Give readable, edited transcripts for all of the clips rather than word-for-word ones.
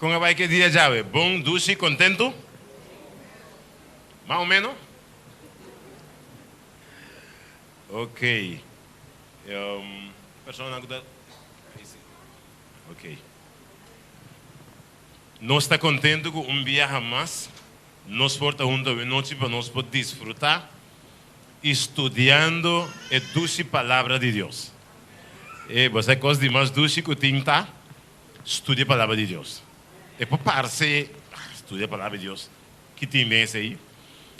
Kon a bai ku e dia djawe? Bon, dushi, kontentu? Mas o ménos? Ok. Personanan ku ta. Ok. Nos ta kontentu ku un biaha mas nos por ta huntu awe nochi pa nos por disfrutá i studiando e dushi Palabra di Dios. E bo sa e kos di mas dushi ku tin ta studia Palabra di Dios. E por parse, studia Palabra di Dios, ki tin den esei?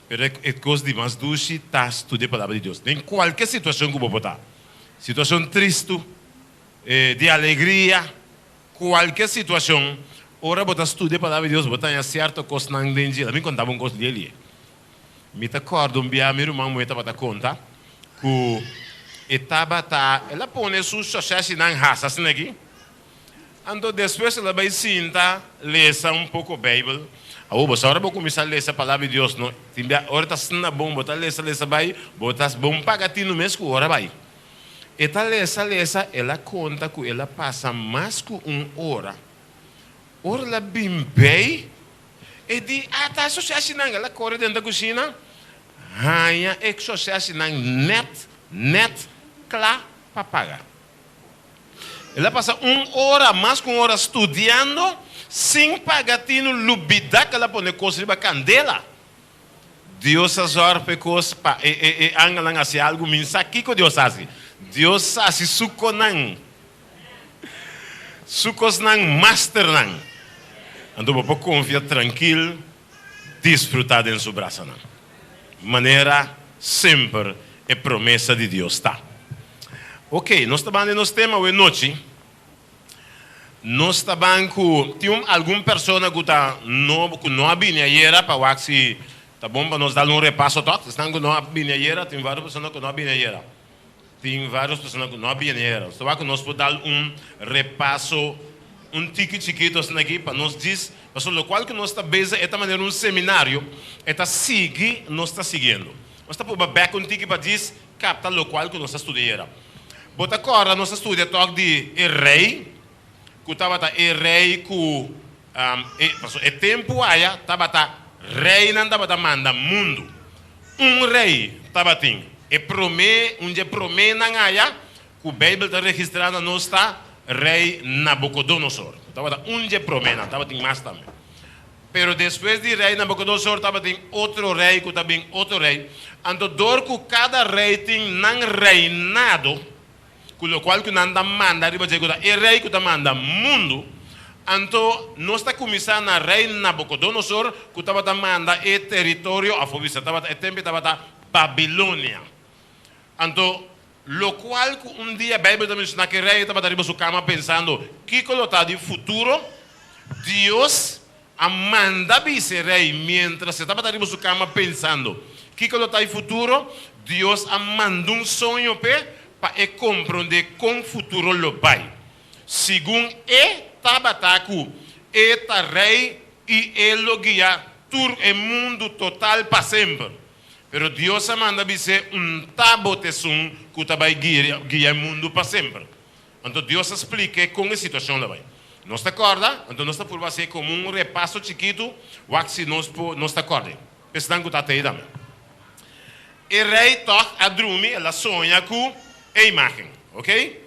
Pero e kos di mas dushi ta studia Palabra di Dios. Den kualke situashon ku bo por ta, situashon tristu, di alegria, kualke situashon, ora bo ta studia Palabra di Dios bo ta haña sierto kosnan den dje. Laat mi konta bo un kos lieli. Mi ta kòrda un bia mi ruman muhé tabata konta ku e tabata, el a pone su shòshèshinan hasa asina aki, anto despues el a bai sinta lesa un poko Beibel. Awor bo sa ora bo kuminsá lesa Palabra di Dios no, tin bia ora ta asina bon, bo ta lesa lesa bai, bo ta bon paga tinu mes ku ora bai. E ta lesa lesa, el a konta ku el a pasa mas ku un ora. Ora el a bin bei, E di, Ata e sosesinan. El a kore den ta kushina, haña e sosesinan nèt, nèt kla pa paga. El a pasa un ora, mas ku un ora studiando, sin paga tinu, lubidá ku el a pone kos riba kandela. Dios a zòrg pa e kos, pa e, e, e angelnan hasi algu. Mi sa kiko Dios hasi. Dios hasi su konan. Su kosnan masternan. Anto bo por konfia trankil, disfrutá den su brasanan. Manera semper e promesa di Dios ta. Ok, nos ta ban den nos tema awe nochi. Nos ta ban ku tin un algun persona ku ta nobo ku no a bini ayera pa wak si ta bon pa nos dal un repaso tòg. Esnan ku no a bini ayera, tin vários persona ku no a bini ayera. Tin varios persona cu no a bini era. Nos ta wak cu nos por dal un repaso un tiki chikito asina aki pa nos djis, pasobra locual cu nos ta beza e ta manera un seminario, e ta sigui nos ta siguiendo. Nos ta purba bek un tiki pa djis capta locual cu nos a studia era. Bo ta corda nos a studia tok di e rey cu tabata e rey cu e, pasobra e tempo aya tabata reynan tabata manda mundo. Un rei tabatin. E promé, un dje proménan aya ku Beibel ta registrá na nos ta Rei Nabukodonosor. Tabata un dje proménan, tabatin mas tambe. Pero despues di Rei Nabukodonosor tabatin otro rei ku ta bin otro rei. Anto dor ku kada rei tin nan reinado, ku lokual ku nan ta manda riba dje ku ta e rei ku ta manda mundu, anto nos ta kuminsá na rei Nabukodonosor ku tabata manda e teritorio òf por bisa tabata e tempu tabata Babilonia. Anto lokual ku un dia Beibel ta menshoná ku e rei tabata riba su kama pensando kiko lo ta di futuro, Dios a manda bisa e rei miéntras e tabata riba su kama pensando kiko lo ta e futuro, Dios a manda un soño p'e pa e komprondé kon futuro lo bai. Segun e tabata ku e ta rei i e lo guia tur e mundu total pa semper. Pero Dios a manda bis'é, Un ta bo ta esun ku ta bai guia e mundu pa semper. Anto Dios a splik'é kon e situashon lo bai. Nos ta kòrda? Anto nos ta purba hasié komo un repaso chikitu, wak si nos por, nos ta kòrd'é. Esnan ku ta atei tambe. E rei tòg a drumi, el a soña ku e imágen. Oké?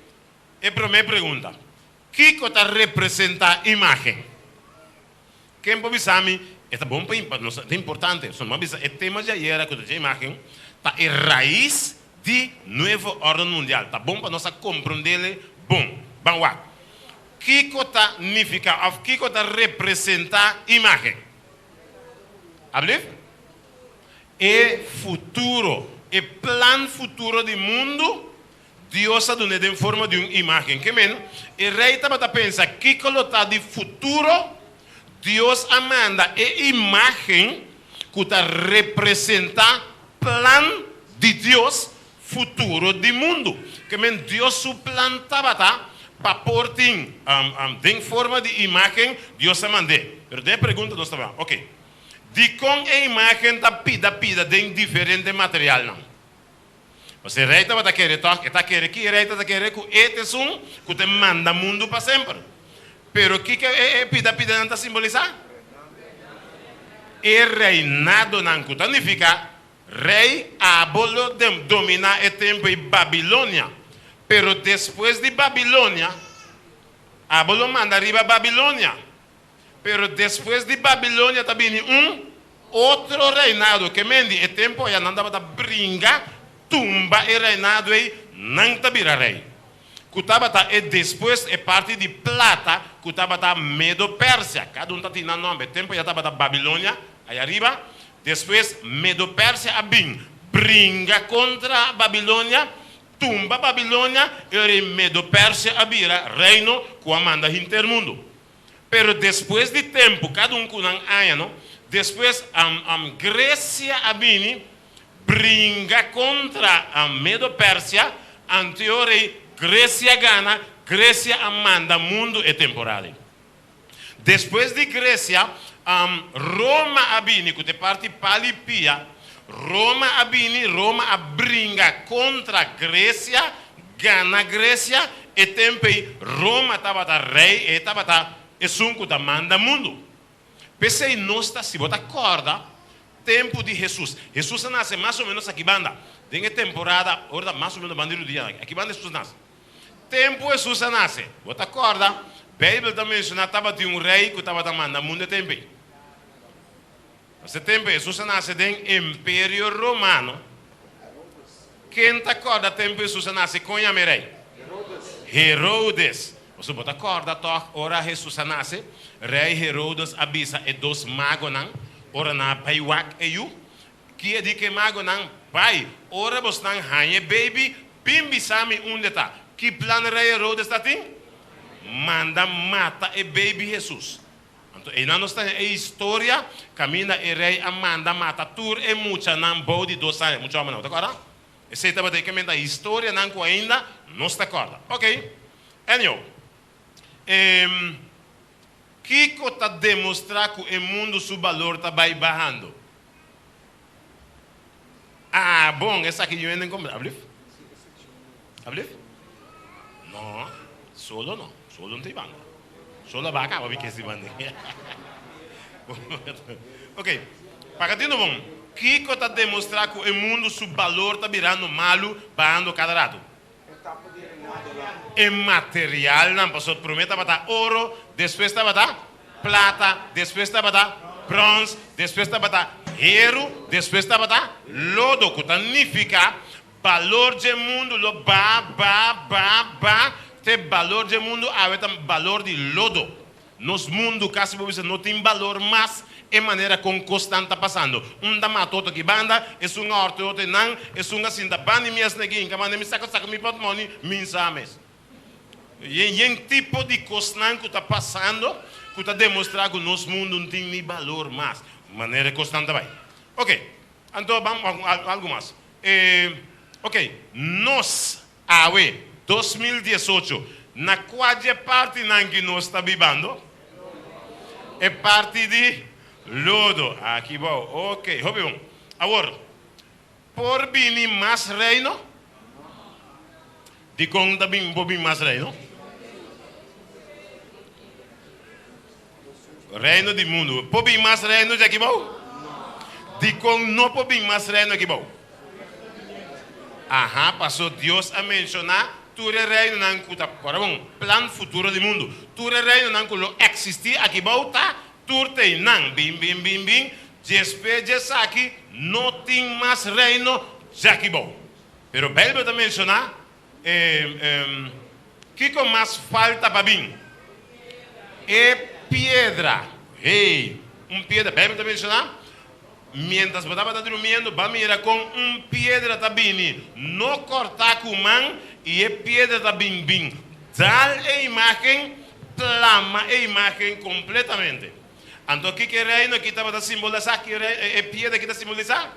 E promé pregunta, Kiko ta representá imágen? Ken por bisa mi? E ta bon pa nos, ta importante. So, mi a bisa e tema di ayera ku ta dje imágen ta e rais di nuevo órden mundial. Ta bon pa nos a komprondele bon. Ban wak. Kiko ta nifiká òf kiko ta representá imágen? Ablief? E futuro, e plan futuro di mundu, Dios a dun'é den forma di un imágen. Ke men, e rei tabata pensa kiko lo ta di futuro, Dios a manda e imágen ku ta representá plan di Dios futuro di mundu. Ke men, Dios su plan tabata pa por tin den forma di imágen, Dios a mand'é. Pero den e pregunta nos ta oke, dikon e imágen ta pida pida den diferente materialnan? Pasobra e rei tabata kere tòg, e ta kere ki e rei ta kere ku e ta esun ku ta manda mundu pa semper. Pero kiko e pida pidanan ta simbolisá? E reinadonan, ku ta nifiká rei abo lo dominá e tempu ei Babilonia. Pero despues di Babilonia, abo lo manda riba Babilonia. Pero despues di Babilonia ta bini un otro reinado. Ke men di e tempu aya nan tabata bringa tumba e reinado ei, nan ta bira rei. Ku tabata e despues e parti di plata ku tabata Medo-Persia. Kada un ta tin nan nomber. E tempu aya tabata Babilonia aya riba. Despues Medo-Persia a bin bringa kontra Babilonia, tumba Babilonia, i ora ei Medo-Persia a bira reino ku a manda henter mundu. Pero despues di tempu, kada un ku nan aña, no? Despues Gresia a bini bringa kontra Medo-Persia, anteor ei Gresia gana, Gresia a manda mundu e temporada ei. Despues di Gresia, Roma a bini ku ta e parti pali pia, Roma a bini, Roma a bringa kontra Gresia, gana Gresia, e tempu ei Roma tabata rei, e tabata esun ku ta manda mundu. P'esei nos ta, si bo ta kòrda, tempu di Hesus. Hesus a nase mas o ménos aki banda, den e temporada, ora ta mas o ménos banda di rudia, aki banda Hesus a nase. Tempu Hesus a nase, bo ta kòrda, Beibel ta menshoná tabatin un rei ku tabata manda mundu e tempu ei. Ese tempu Hesus a nase den Imperio Romano. Ken ta kòrda tempu Hesus a nase kon yama e rei? Herodes. Pasobra bo ta kòrda tòg ora Hesus a nase, rei Herodes a bisa e dos magonan ora nan a bai wak e yu. Ki e di ku e magonan, Bai, ora bosnan haña e beibi, bin bisa mi unda e ta. Ki plan rei Herodes ta tin? Manda mata e beibi Hesus. Anto einan nos ta haña e historia kaminda e rei a manda mata tur e muchanan bou di dos aña. Mucha hòmbernan, bo ta kòrda? Esei tabata e kementa historianan ku ainda nos ta kòrda. Oke. Anyhow, e kiko ta demostrá ku e mundu su balor ta bai bahando? Ah, bon, esaki yu hende komprende. Ablief? Ablief? No, solo no. Solo no ta banda. Solo a baka awa mi kesi banda. Ok, paga tino bon. Kiko ta demostra ku e mundu su balor ta birando malu bahando kada ratu? E materialnan, pasobra promé tabata oro, despues tabata plata, despues tabata bròns, despues tabata heru, despues tabata lodo, ku ta nifiká Balor dje mundu lo ba, ba, ba, ba, te balor dje mundu awe ta balor di lodo. Nos mundu kasi bo bisa no tin balor mas e manera kon kosnan ta pasando. Un ta mata otro aki banda, esun a horta e otro einan, esun a sinta banda di mi esnan aki hinka banda di mi saka saka mi portmoni, mi sa mes. Yen yen tipo di kosnan ku ta pasando ku ta demostra ku nos mundu no tin ni balor mas, manera e kosnan ta bai. Oke, anto ban algu mas. E, ok, nos awe, 2018, na kua dje partinan ki nos ta bibando? E parti di lodo. Aki bou. Ok, hopi bon. Awor, por bini mas reino? Dikon ta bin por bini mas reino? Reino di mundu. Por bin mas reino dje aki bou? Dikon no por bin mas reino aki bou? Aha, paso Dios a menshoná tur e reinonan ku ta, kòrda bon, plan futuro di mundu. Tur e reinonan ku lo eksistí aki bou ta tur ta einan. Bin, bin, bin, bin, djespe djesaki no tin mas reino djaki bou. Pero Beibel ta menshoná kiko mas falta pa bin? E piedra. Hey, un piedra. Beibel ta menshoná, Miéntras bo tabata drumiendo, bo a mira kon un piedra ta bini, no kòrtá ku man, i e piedra ta bin bin dal e imágen, plama e imágen kompletamente. Anto kiko e reino aki tabata simbolisá? Ki e piedra aki ta simbolisá?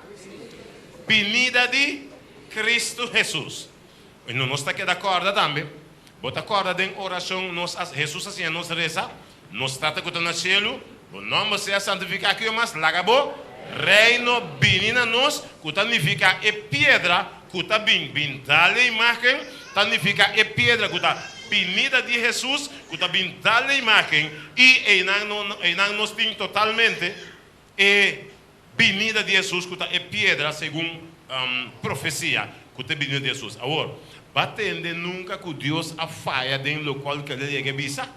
Binida di Kristu Hesus. I nos ta keda kòrda tambe. Bo ta kòrda den orashon nos a Hesus a siña nos resa, Nos Tata ku ta na shelu, bo nòmber sea santifiká kio mas, laga bo Reino bini na nos, ku ta nifiká e piedra ku ta bin bin dal e imágen, ta nifiká e piedra ku ta. binida di Hesus ku ta bin dal e imágen i einan einan nos tin totalmente e binida di Hesus ku ta e piedra segun profesia ku ta e binida di Hesus. Awor, bo a tende nunka ku Dios a faya den lokual ku el a yega bisa?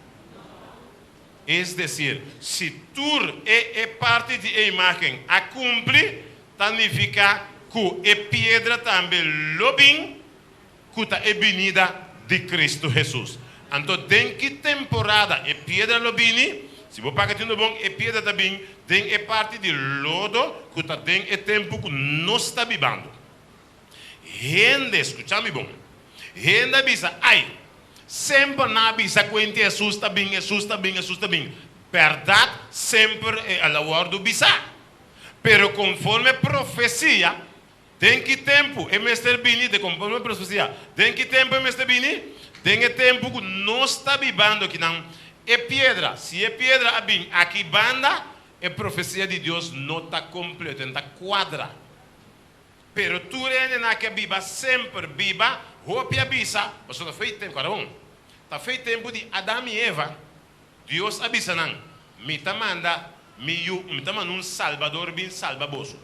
Es desir, si tur e e parti di e imágen a kumpli, ta nifiká ku e piedra tambe lo bin, ku ta e binida di Kristu Hesus. Anto den ki temporada e piedra lo bini? Si bo paga tinu bon, e piedra ta bin den e parti di lodo ku ta den e tempu ku nos ta bibando. Hende, skucha mi bon, hende a bisa, Ai, semper nan a bisa ku enti Hesus ta bin, Hesus ta bin, Hesus ta bin. Bèrdat, semper el a wòrdu bisá. Pero konforme profesia, Den ki tempu e mester bini? De konforme profesia, den ki tempu e mester bini? Den e tempu ku nos ta bibando akinan. E piedra, si e piedra a bin aki banda, e profesia di Dios no ta kompleto, e no ta kuadra. Pero tur hendenan ke a biba semper biba, hopi a bisa, pasobra ta fei tempu, kòrda bon, ta fei tempu di Adam i Eva, Dios a bisa nan, Mi ta manda mi yu, mi ta manda un Salbador bin salba boso.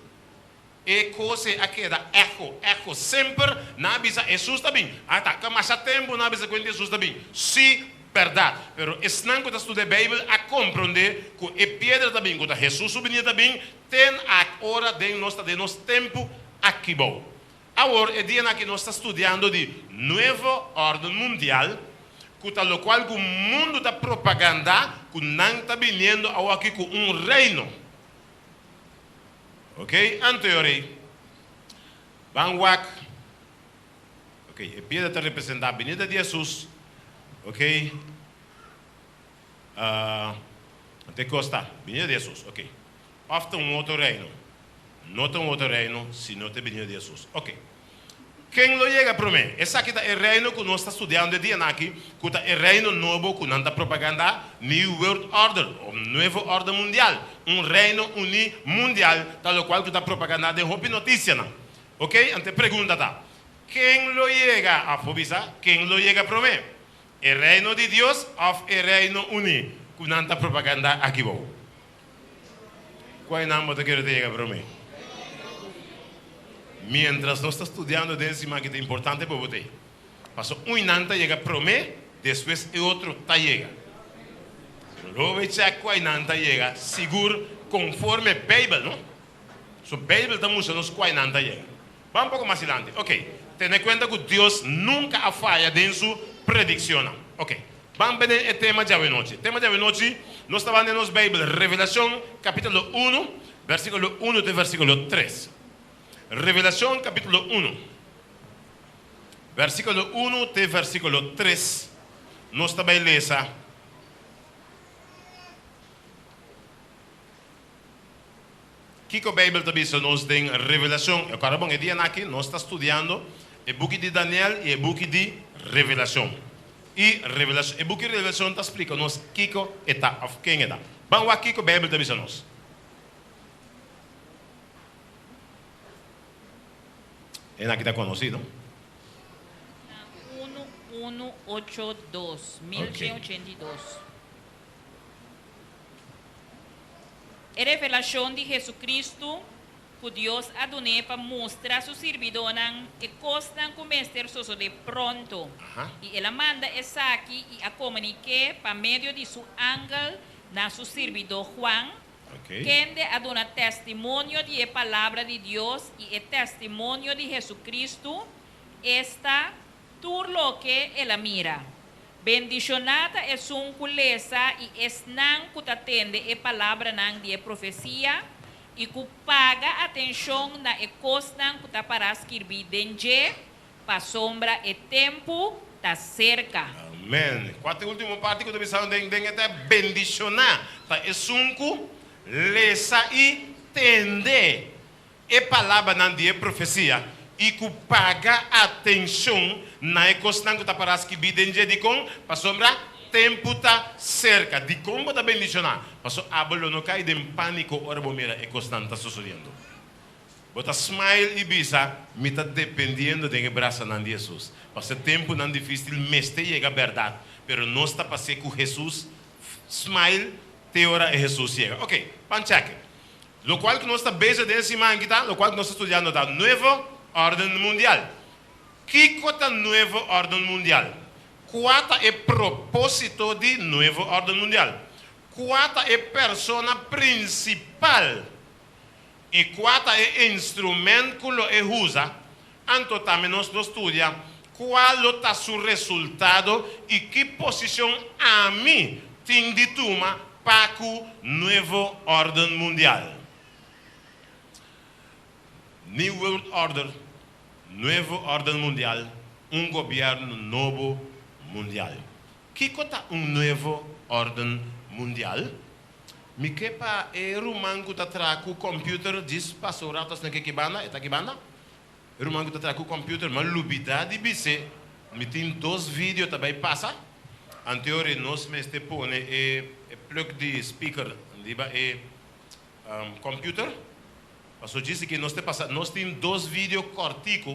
E kos ei a keda echo, echo. Semper nan a bisa, Hesus ta bin. A ta ka masha tempu nan a bisa kuenta Hesus ta bin. Sí, bèrdat. Pero esnan ku ta studia Beibel a komprondé ku e piedra ta bin, ku ta Hesus su binida ta bin, ten a ora den nos ta den nos tempu aki bou. Awor, e dianan aki nos ta studiando di Nuevo Órden Mundial, ku ta lokual ku mundu ta propagandá ku nan ta biniendo awor aki ku un reino. Ok, anto e ora ei, ban wak. Ok, e piedra ta representá binida di Hesus. Ok, anto e kos ta, binida di Hesus. Ok, òf ta un otro reino? No ta un otro reino si no ta e binida di Hesus. Ok. Ken lo yega promé? Esaki ta e reino ku nos ta studiando e dianan aki, ku ta e reino nobo ku nan ta propagandá, New World Order, òf Nuevo Órden Mundial, un reino uní mundial, ta lokual ku ta propagandá den hopi notisianan. Oke, anto e pregunta ta, Ken lo yega, òf bo bisa, ken lo yega promé? E Reino di Dios òf e Reino Uní ku nan ta propagandá aki bou? Kua e nan bo ta kere ta yega promé? Miéntras nos ta studiando den siman ki ta importante pa bo ta ei. Paso un nan ta yega promé, despues e otro ta yega. Pero lo bo chèk kua e nan ta yega sigur konforme Beibel, no? So Beibel ta mustra nos kua e nan ta yega. Ban un poko mas dilanti. Ok, tene kuenta ku Dios nunka a faya den su predikshonnan. Ok, ban bini e tema djawe nochi. Tema djawe nochi, nos ta ban den nos Beibel, Revelashon kapítulo unu, versíkulo unu te versíkulo tres. Revelashon kapítulo unu, versíkulo unu te versíkulo tres, nos ta bai lesa. Kiko Beibel ta bisa nos den Revelashon? E kòrda bon, e dianan aki nos ta studiando e buki di Daniel i e buki di Revelashon. I Revelashon, e buki Revelashon ta splika nos kiko e ta òf ken e ta. Ban wak kiko Beibel ta bisa nos. E nan aki ta konosí, no? Na unu unu ocho dos, mil shen ochenta i dos. E revelashon di Hesu-Kristu ku Dios a dun'é pa mustra su sirbidónan e kosnan ku mester sosodé pronto. I el a manda esaki i a komunik'é pa medio di su angel na su sirbidó Juan, kende a duna testimonio di e palabra di Dios i e testimonio di Hesu-Kristu, esta, tur loke el a mira. Bendishoná ta esun ku lesa i esnan ku ta tende e palabranan di e profesia i ku paga atenshon na e kosnan ku ta pará skirbí den dje, pasobra e tempu ta serka. Amen. Kua ta e último parti ku ta bisa den den e ta bendishoná ta esun ku lesa i tende e palabranan di e profesia i ku paga atenshon na e kosnan ku ta pará skibí den dje. Dikon? Pasobra tempu ta serka. Dikon bo ta bendishoná? Pasobra abo lo no kai den pániko ora bo mira e kosnan ta sosodiendo. Bo ta smile i bisa, Mi ta dependiendo den e brasanan di Hesus. Pasobra e tempunan difísil mester yega bèrdat, pero nos ta pas'é ku Hesus. Smile te ora e Hesus yega. Ok, ban chèke. Lokual ku nos ta bezig den e siman aki ta, lokual ku nos ta studiando ta Nuevo Órden Mundial. Kiko ta Nuevo Órden Mundial? Kua ta e propósito di Nuevo Órden Mundial? Kua ta e persona prinsipal i kua ta e instrument ku lo e usa? Anto tambe nos lo studia kua lo ta su resultado i ki posishon ami tin di tuma pa ku Nuevo Órden Mundial. New World Order, Nuevo Órden Mundial, un gobièrnu nobo mundial. Kiko ta un nuevo órden mundial? Mi ke pa e ruman ku ta traha ku kòmpiuter djis pasa un ratu asina ke ki banda, e ta ki banda? E ruman ku ta traha ku kòmpiuter, m'a lubidá di bis'é, mi tin dos video ta bai pasa, anteori nos mester pone e plug di speaker riba e kòmpiuter. Paso djis aki nos ta pasa, nos tin dos video kòrtiku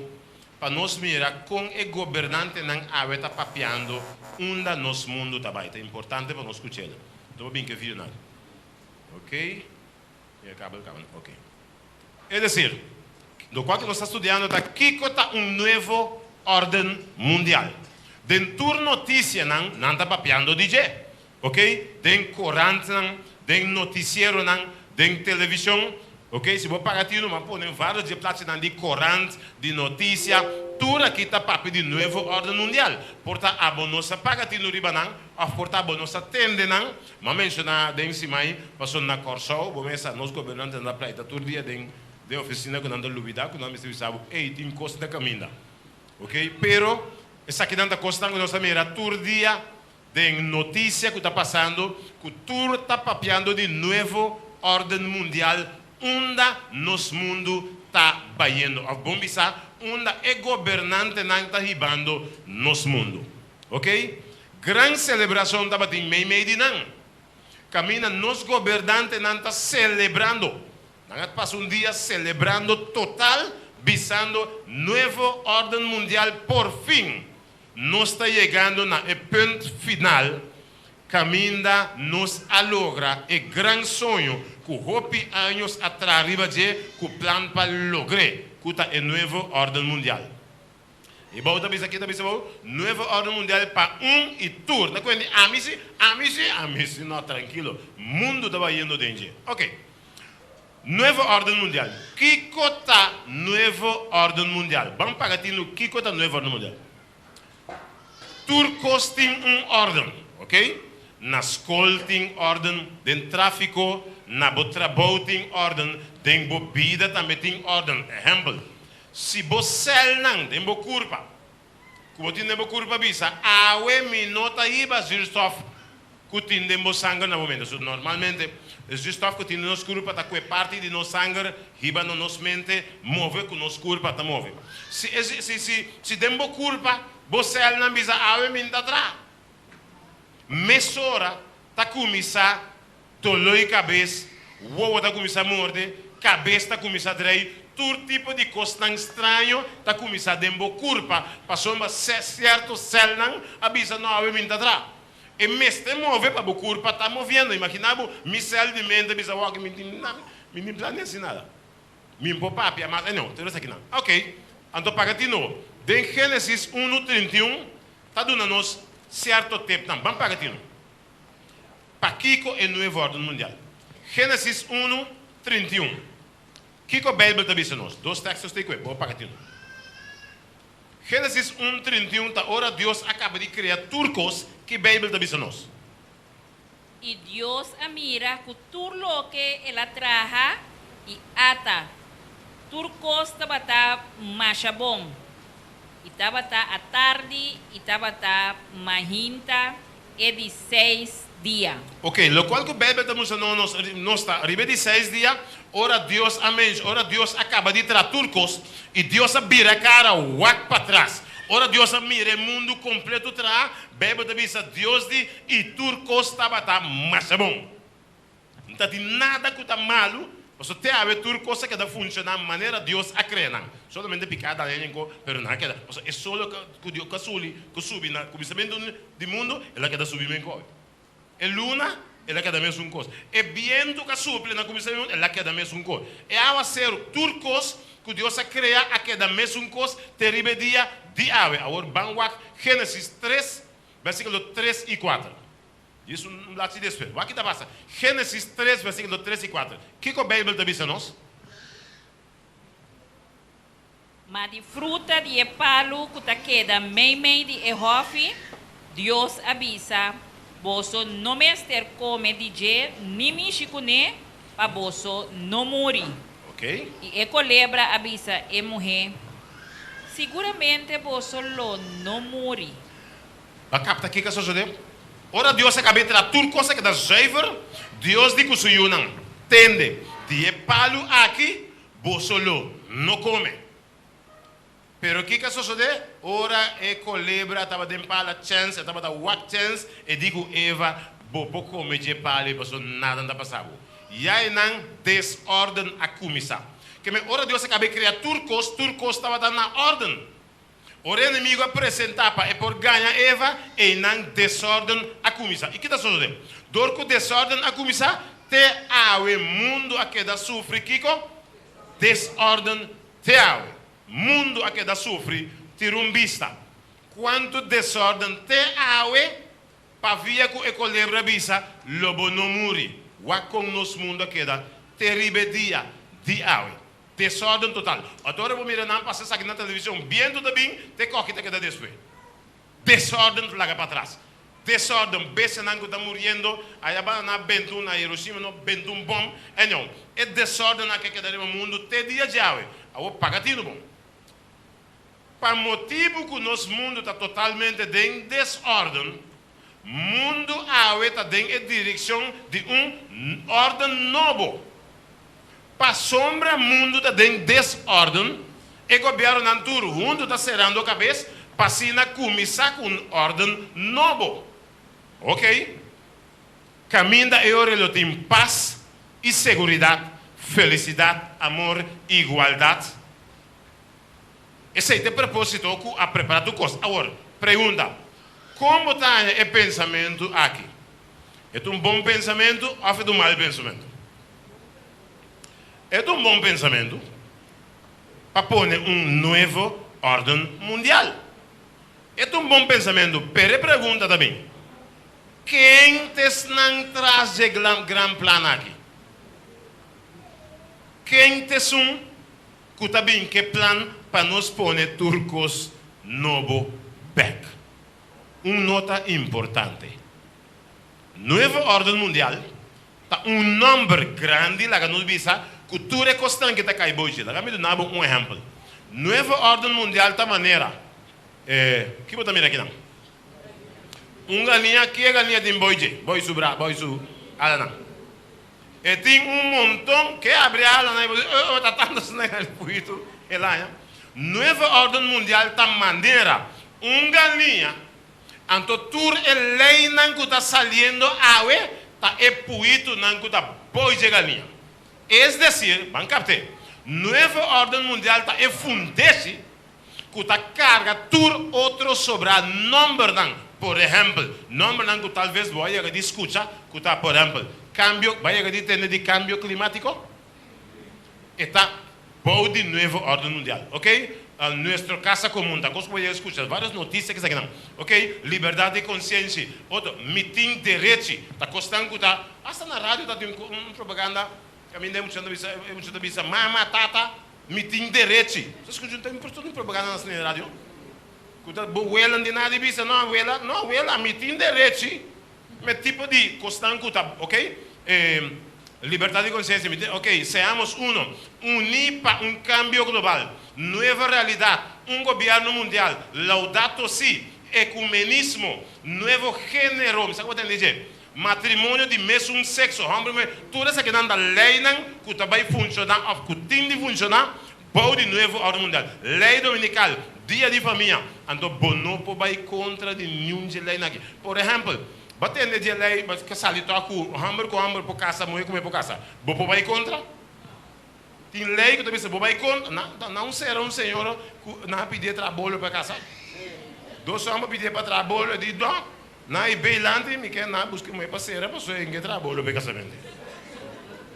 pa nos mira kon e gobernantenan awe ta papiando unda nos mundu ta bai. Ta importante pa nos skuch'el. Anto bo bin ku e videonan. Ok. E kabel kaba. Ok. Es desir, lokual ku nos ta studiando ta kiko ta un nuevo órden mundial. Den tur notisianan nan ta papiando di dje. Ok, den korantnan, den notisieronan, den televishon, ok, si bo paga tinu bo a pone varios di e plachinan di korant, di notisia, tur aki ta papia di nuevo orden mundial. Por ta abo no sa paga tinu riba nan òf por ta abo no sa tende nan. Mi a menshoná den simai pasobra na Kòrsou bo mesa nos gobernantenan ta pleita tur dia den den ofisina ku nan ta lubidá ku nan mester bisa bo ey tin kos na kaminda. Ok, pero esakinan ta kosnan ku nos ta mira tur dia Den noticia cu ta pasando cu tur ta papiando di nuevo orden mundial unda nos mundo ta bayendo of bon bisa unda e gobernantenan ta hibando nos mundo. Ok? Gran celebracion tabatin meimei di nan. Caminda nos gobernantenan ta celebrando. Nan a pasa un dia celebrando total bisando nuevo orden mundial por fin. Nos ta yegando na e punt final kaminda nos a logra e gran soño ku hopi años a traha riba dje ku plan pa logr'é, ku ta e Nuevo Orden Mundial. E bou ta bisa, ke ta bisa bou? Nuevo Orden Mundial pa un i tur. Ta kuenti ami si, ami si, ami si, no, trankilo, mundu ta bayendo den dje. Oke. Nuevo Orden Mundial. Kiko ta Nuevo Orden Mundial? Ban paga tinu kiko ta Nuevo Orden Mundial. Tur kos tin un orden, ok? Na skol tin orden, den tráfiko, na bo trabou tin orden, den bo bida tambe tin orden. Ehèmpel, si bo sèlnan den bo kurpa ku bo tin den bo kurpa bisa, Awe mi no ta hiba zuurstof ku tin den bo sanger na bo mente. So, normalmente, e zuurstof ku tin den nos kurpa ta kue parti di nos sanger hiba na nos mente, move ku nos kurpa ta move. Si e si si si den bo kurpa bo sèlnan bisa awe mi n'ta tra, mesora ta kuminsá doló i kabes, wowo ta kuminsá morde, kabes ta kuminsá drei, tur tipo di kosnan straño ta kuminsá den bo kurpa pasobra sierto sèlnan a bisa no awe mi n'ta tra. E mester move pa bo kurpa ta moviendo. Imagina bo, mi sèl di mente bisa wòk, mi tin na, mi tin plan di hasi nada. Mi por papia mas, e no, tur esakinan. Ok, anto paga tino. Den Génesis unu 31 ta duna nos sierto tepnan. Ban paga tino. Pakiko e nuevo órden mundial? Génesis unu 31. Kiko Beibel ta bisa nos? Dos teksto stay ku e, bo paga tino. Génesis un, 31 ta ora Dios a kaba di krea tur kos, ki Beibel ta bisa nos? I Dios a mira ku tur loke el a traha i ata, tur kos tabata masha bon. I tabata atardi i tabata mainta e di seis dia. Ok, lokual ku Beibel ta mustra nos, nos ta riba e di seis dia, ora Dios a mens, ora Dios a kaba di traha tur kos, i Dios a bira kara wak patras. Ora Dios a mira e mundu kompletu traha, Beibel ta bisa, Dios di, i tur kos tabata masha bon. No ta tin nada ku ta malu. Paso te awe tur kos a keda funshoná manera Dios a krea nan. Solamente piká daña den ko, pero nan a keda. Paso e solo ku Dios ku a suli, ku subi na kuminsamentu di mundu, el a keda subi men koe. E luna, el a keda mesun kos. E bientu ku a supla na kuminsamentu, el a keda mesun kos. E awaseru, tur kos ku Dios a krea a keda mesun kos te riba e dia di awe. Awor ban wak Génesis tres, bèrsikulo tres i kuater. Djis un blachi despues. Wak ki ta pasa. Génesis tres, bèrsikulo tres i kuater. Kiko Beibel ta bisa nos? Ma di fruta di e palu ku ta keda meimei di e hòfi, Dios a bisa, Boso no mester kome di dje ni mishi kuné, pa boso no muri. I e kolebra a bisa e muhé, Siguramente boso lo no muri. Bo a kapta kiko a sosodé? Ora Dios a kaba di traha tur kos a keda zuiver, Dios di ku su yunan, Tende, di e palu aki Boso lo no come. Pero kiko a sosode? Ora e colebra tabata den pala chens, e tabata wak chens, e di cu Eva, Bo por come dje palo ei pasobra nada no ta pasa bo. Ya einan desorden a cuminsa. Keme ora Dios a caba e crea tur cos, tur cos tabata na orden. Ora e enemigo a presenta pa e por gaña Eva, einan desorden a cuminsa. Y ki ta sosode? Dor cu desorden a cuminsa, te awe mundo a keda sufri kico? Desorden te awe. Mundo a keda sufri, tira un bista. Cuanto desorden te awe, pa via cu e colebra bisa, lo bo no muri. Wak con nos mundo a keda te riba e dia di awe. Desorden total. Ota ora bo mira nan pasa esaki na television, bientu ta bin, te koki ta keda despues. Desorden ta laga patras. Desorden, bestianan ku ta muriendo, aya banda nan a benta un na Hiroshima, no benta un bom. Anyhow, e desorden aki a keda riba mundu te dia djawe. Awor paga tinu bon. Pa motibu ku nos mundu ta totalmente den desorden, mundu awe ta den e direkshon di un orden nobo. Pasobra mundu ta den desorden, e gobièrnunan tur huntu ta serando kabes pa asina kuminsá ku un orden nobo. Oke, kaminda e ora lo tin pas i seguridat, felisidat, amor i igualdat. Esei ta e propósito ku a prepará tur kos. Awor, pregunta, Kon bo ta haña e pensamentu aki? E ta un bon pensamentu òf e ta un mal pensamentu? E ta un bon pensamentu pa pone un nuevo órden mundial. E ta un bon pensamentu, pero e pregunta ta bin, Ken ta esnan tras dje gran plan aki? Ken ta esun ku ta bin ke plan pa nos pone tur kos nobo bèk? Un nota importante, Nuevo Órden Mundial ta un nòmber grandi, laga nos bisa ku tur e kosnan ke ta kai bou dje. Laga mi duna bo un ehèmpel. Nuevo Órden Mundial ta manera, ki bo ta mira akinan? Un galiña, ki e galiña tin bou dje? Bou su bra, bou su alanan. E tin un monton ke abri alanan i bo di, oh, ta tantu asina e puitu el haña. Nuevo Órden Mundial ta manera un galiña. Anto tur e leinan ku ta saliendo awe ta e puitunan ku ta boi dje galiña. Es desir, ban kapt'é, Nuevo Órden Mundial ta e fundeshi ku ta karga tur otro sobrá nòmbernan. Por ehèmpel, nòmbernan ku talves bo a yega di skucha ku ta, por ehèmpel, kambio, bo a yega di tende di kambio klimátiko? E ta bou di Nuevo Orden Mundial. Ok, nuestro casa comun ta cos cu bo yega scucha varios noticia kisa kinan. Ok, libertad di conciencia, otro, mi tin derechi, ta cosnan cu ta, hasta na radio ta tin un propaganda caminda e muchanan ta bisa, e mucha ta bisa, mama, tata, mi tin derechi. Bo ta scucha un propaganda asina den radio? Cu ta bo wela di nada di bisa, no wela, no wela, mi tin derechi. Me tipo di cosnan cu ta, ok, libertad di conciencia, mi tin, ok, seamos uno, uni pa un cambio global, nueva realidad, un gobierno mundial, laudato si, ecumenismo, nuevo genero, mi sa cu bo ta hende dje, matrimonio di mesun sexo, homber y muher, tur esakinan ta leynan cu ta bay funciona of cu tin di funciona bou di nuevo orden mundial, ley dominical, dia di famia, anto bo no por bay contra di niun dje leynan aki. Por ehempel, bo a tende dje ley bo a sali tok cu homber cu homber por casa, muher cu muher por casa. Bo por bay contra? Tin lei ku ta bisa bo bai kontra. Nan nan sera un señora ku nan a pidié traha bolo pa e kasa. Dos hòmber pidié pa traha bolo, e di no. Nan a bei lanti mi ke nan a buska muhé pa sera pasobra e ke traha bolo pa e kasamentu.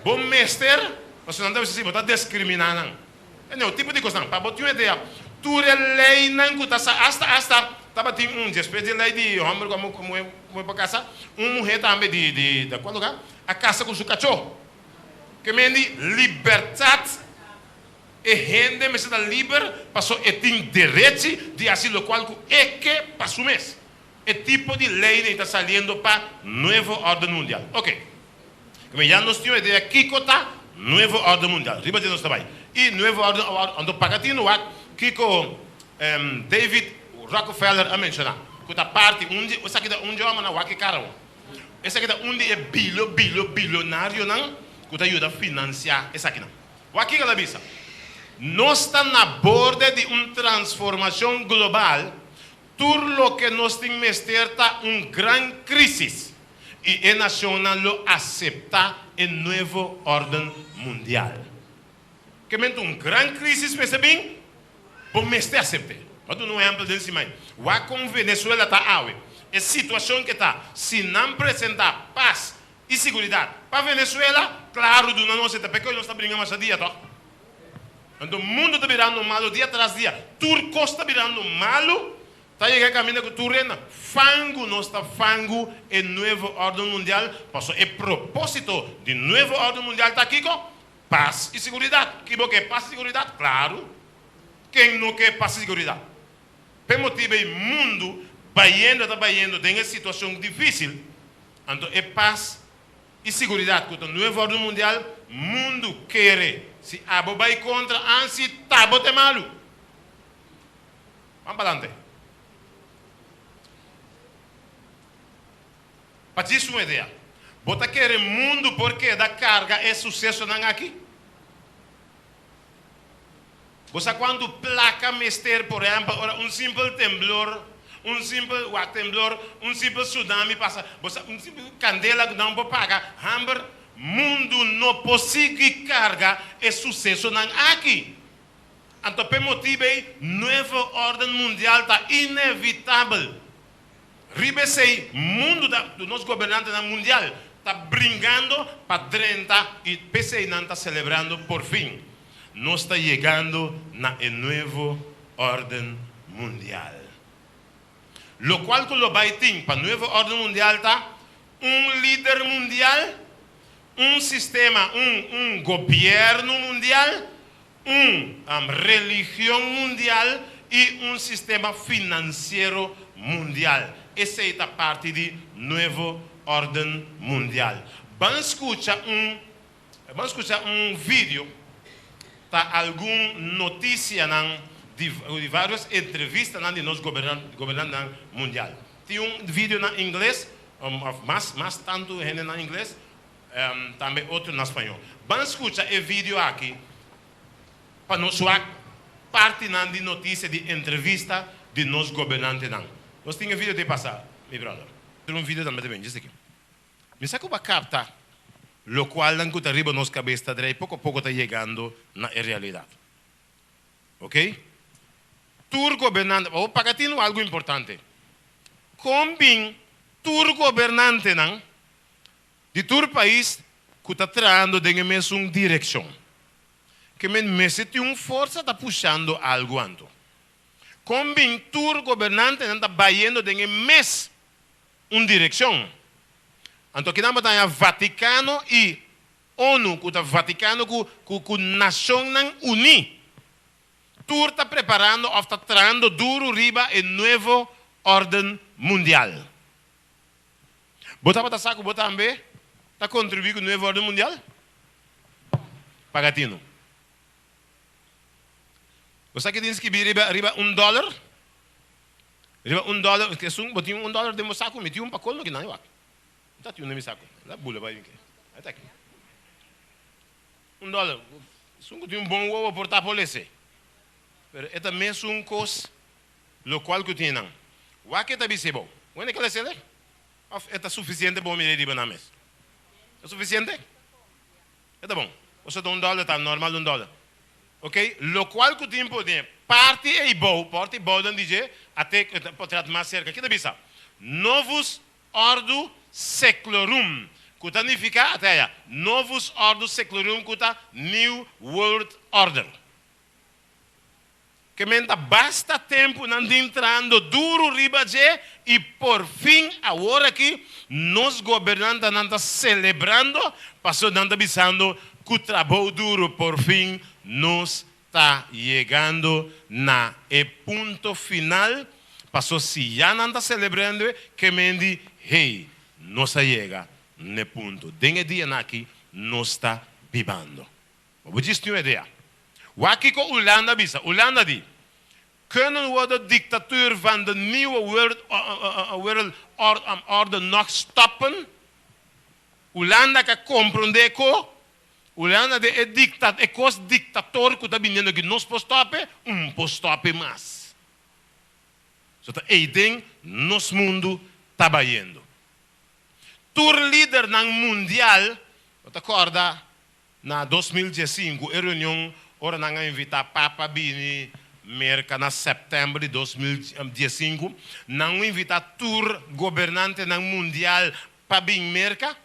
Bo mester, pasobra nan ta bisa si bo ta diskriminá nan. E no tipo di kosnan. Pa bo tin un idea, tur e leinan ku ta sa asta asta tabatin un despues di e lei di hòmber ku muhé pa kasa, un muhé tambe di di kua lugá a kasa ku su kachó. Ke men di libertat, e hende mester ta liber paso e tin derechi di hasi lokual ku e ke pa su mes. E tipo di lei ta saliendo pa Nuevo Orden Mundial. Ok. Ke men ya nos tin un idea kiko ta Nuevo Orden Mundial. Riba dje nos ta bai. I Nuevo Orden anto paga tin wak kiko David Rockefeller a menshoná ku ta parti un di esaki ta un dje hòmbernan wak e kara awor. Esaki ta un di e bilo bilo bilonarionan ku ta yuda finansiá esakinan. Wak kiko el a bisa, Nos ta na borde di un transformashon global, tur loke nos tin mester ta un gran krísis i e nashonnan lo aseptá e nuevo órden mundial. Ke men ta un gran krísis mester bin? Bo mester asept'é. Bo a duna un ehèmpel den siman. Wak kon Venezuela ta awe. E situashon ke ta, si nan presentá pas i siguridat pa Venezuela, klaru duna nos e ta p'e ku nos ta bringa masha dia tòg. Anto mundu ta birando malu dia tras dia. Tur kos ta birando malu. Ta yega e kaminda ku tur rena fangu nos ta fangu e nuevo órden mundial, pasobra e propósito di nuevo órden mundial ta kiko? Pas i siguridat. Ki bo ke pas i siguridat? Klaru. Ken no ke pas i siguridat? P'e motibu ei mundu bayendo ta bayendo den e situashon difísil, anto e pas i siguridat ku ta nuevo órden mundial, mundu kere. Si abo bai kontra ansi, ta bo te malu. Ban palante. Pa djis un idea, bo ta kere mundu por keda karga e susesonan aki? Bo sa kuantu plaka mester, por ehèmpel, ora un simpel temblor, un simpel wak temblor, un simpel tsunami pasa, bo sa un simpel kandela ku nan por paga, hamber? Mundu no por sigui karga e susesonan aki. Anto p'e motibu ei, nuevo órden mundial ta inevitabel. Riba esei mundu ta, nos gobernantenan mundial ta bringando pa drenta i p'esei nan ta selebrando por fin nos ta yegando na e nuevo órden mundial. Lokual ku lo bai tin pa nuevo órden mundial ta un lider mundial, un sistema, un un gobièrnu mundial, un religion mundial i un sistema finansiero mundial. Esei ta parti di Nuevo Órden Mundial. Ban skucha un ban skucha un video ta algun notisianan di di vários entrevistanan di nos gobernantenan mundial. Tin un video na ingles òf mas mas tantu hende na ingles Tambe otro na spañó. Ban skucha e video aki pa nos wak partinan di notisia di entrevista di nos gobernantenan. Nos tin e video te pasa, mi brother. Tin un video tambe ta bin, djis aki. Mi sa ku bo a kapta lokualnan ku ta riba nos kabes ta drei poko poko ta yegando na e realidat. Ok? Tur gobernante, bo paga tinu algu importante. Kon bin tur gobernantenan Di tur pais ku ta trahando den e mesun direkshon. Ke men mester tin un forsa ta pushando algu anto. Kon bin tur gobernantenan ta bayendo den e mes un direkshon? Anto kinan bo ta haña Vatikano i ONU ku ta Vatikano ku ku Nashonnan Uní tur ta preparando òf ta trahando duru riba e nuevo órden mundial. Bo tabata sa ku bo tambe ta kontribuí ku Nuevo Orden Mundial? Paga tinu. Bo sa ke tin skibí riba riba un dòler? Riba un dòler, esun bo tin un dòler den bo saku, mi tin un pa kolmo ki nan wak. Mi ta tin un den mi saku. La bula bai ke. Ai ta aki. Un dòler. Esun ku tin un bon wowo por ta por lese. Pero e ta mesun kos Lokual ku tin nan. Wak e ta bis'é bo. Wende ke les'é Òf e ta sufisiente bo mir'é riba nan mes? Ta sufisiente? E ta bon. Osea $1 ta normal $1. Ok, lokual ku tin pone parti eibou, parti bou den di dje, a te potret mas serka. Ki ta bisa? Novus Ordo Seclorum, ku ta nifiká, ate aya, Novus Ordo Seclorum ku ta New World Order. Ke men ta basta tempu nan tin trahando duru riba dje i por fin awor aki nos gobernantanan ta selebrando pasobra nan ta bisando ku trabou duru por fin nos ta yegando na e punto final paso si ya nan ta selebrando e ke men di hey nos a yega n'e punto den e dianan aki nos ta bibando. Bo djis tin un idea. Wak kiko Hulanda a bisa. Hulanda di, Kunnen we de dictatuur van de nieuwe wereld orde nog stoppen? Hulanda ka komprondé ko Hulanda den e dicta e kos dictator ku ta biniendo aki nos por stop e? Un por stop e mas. So ta eyden nos mundu ta bayendo. Tur lidernan mundial, bo ta kòrda Na 2015 e reunion ora nan a invita Papa bini Merca na september di 2015, nan a invita tur gobernantenan mundial pa bin Merca.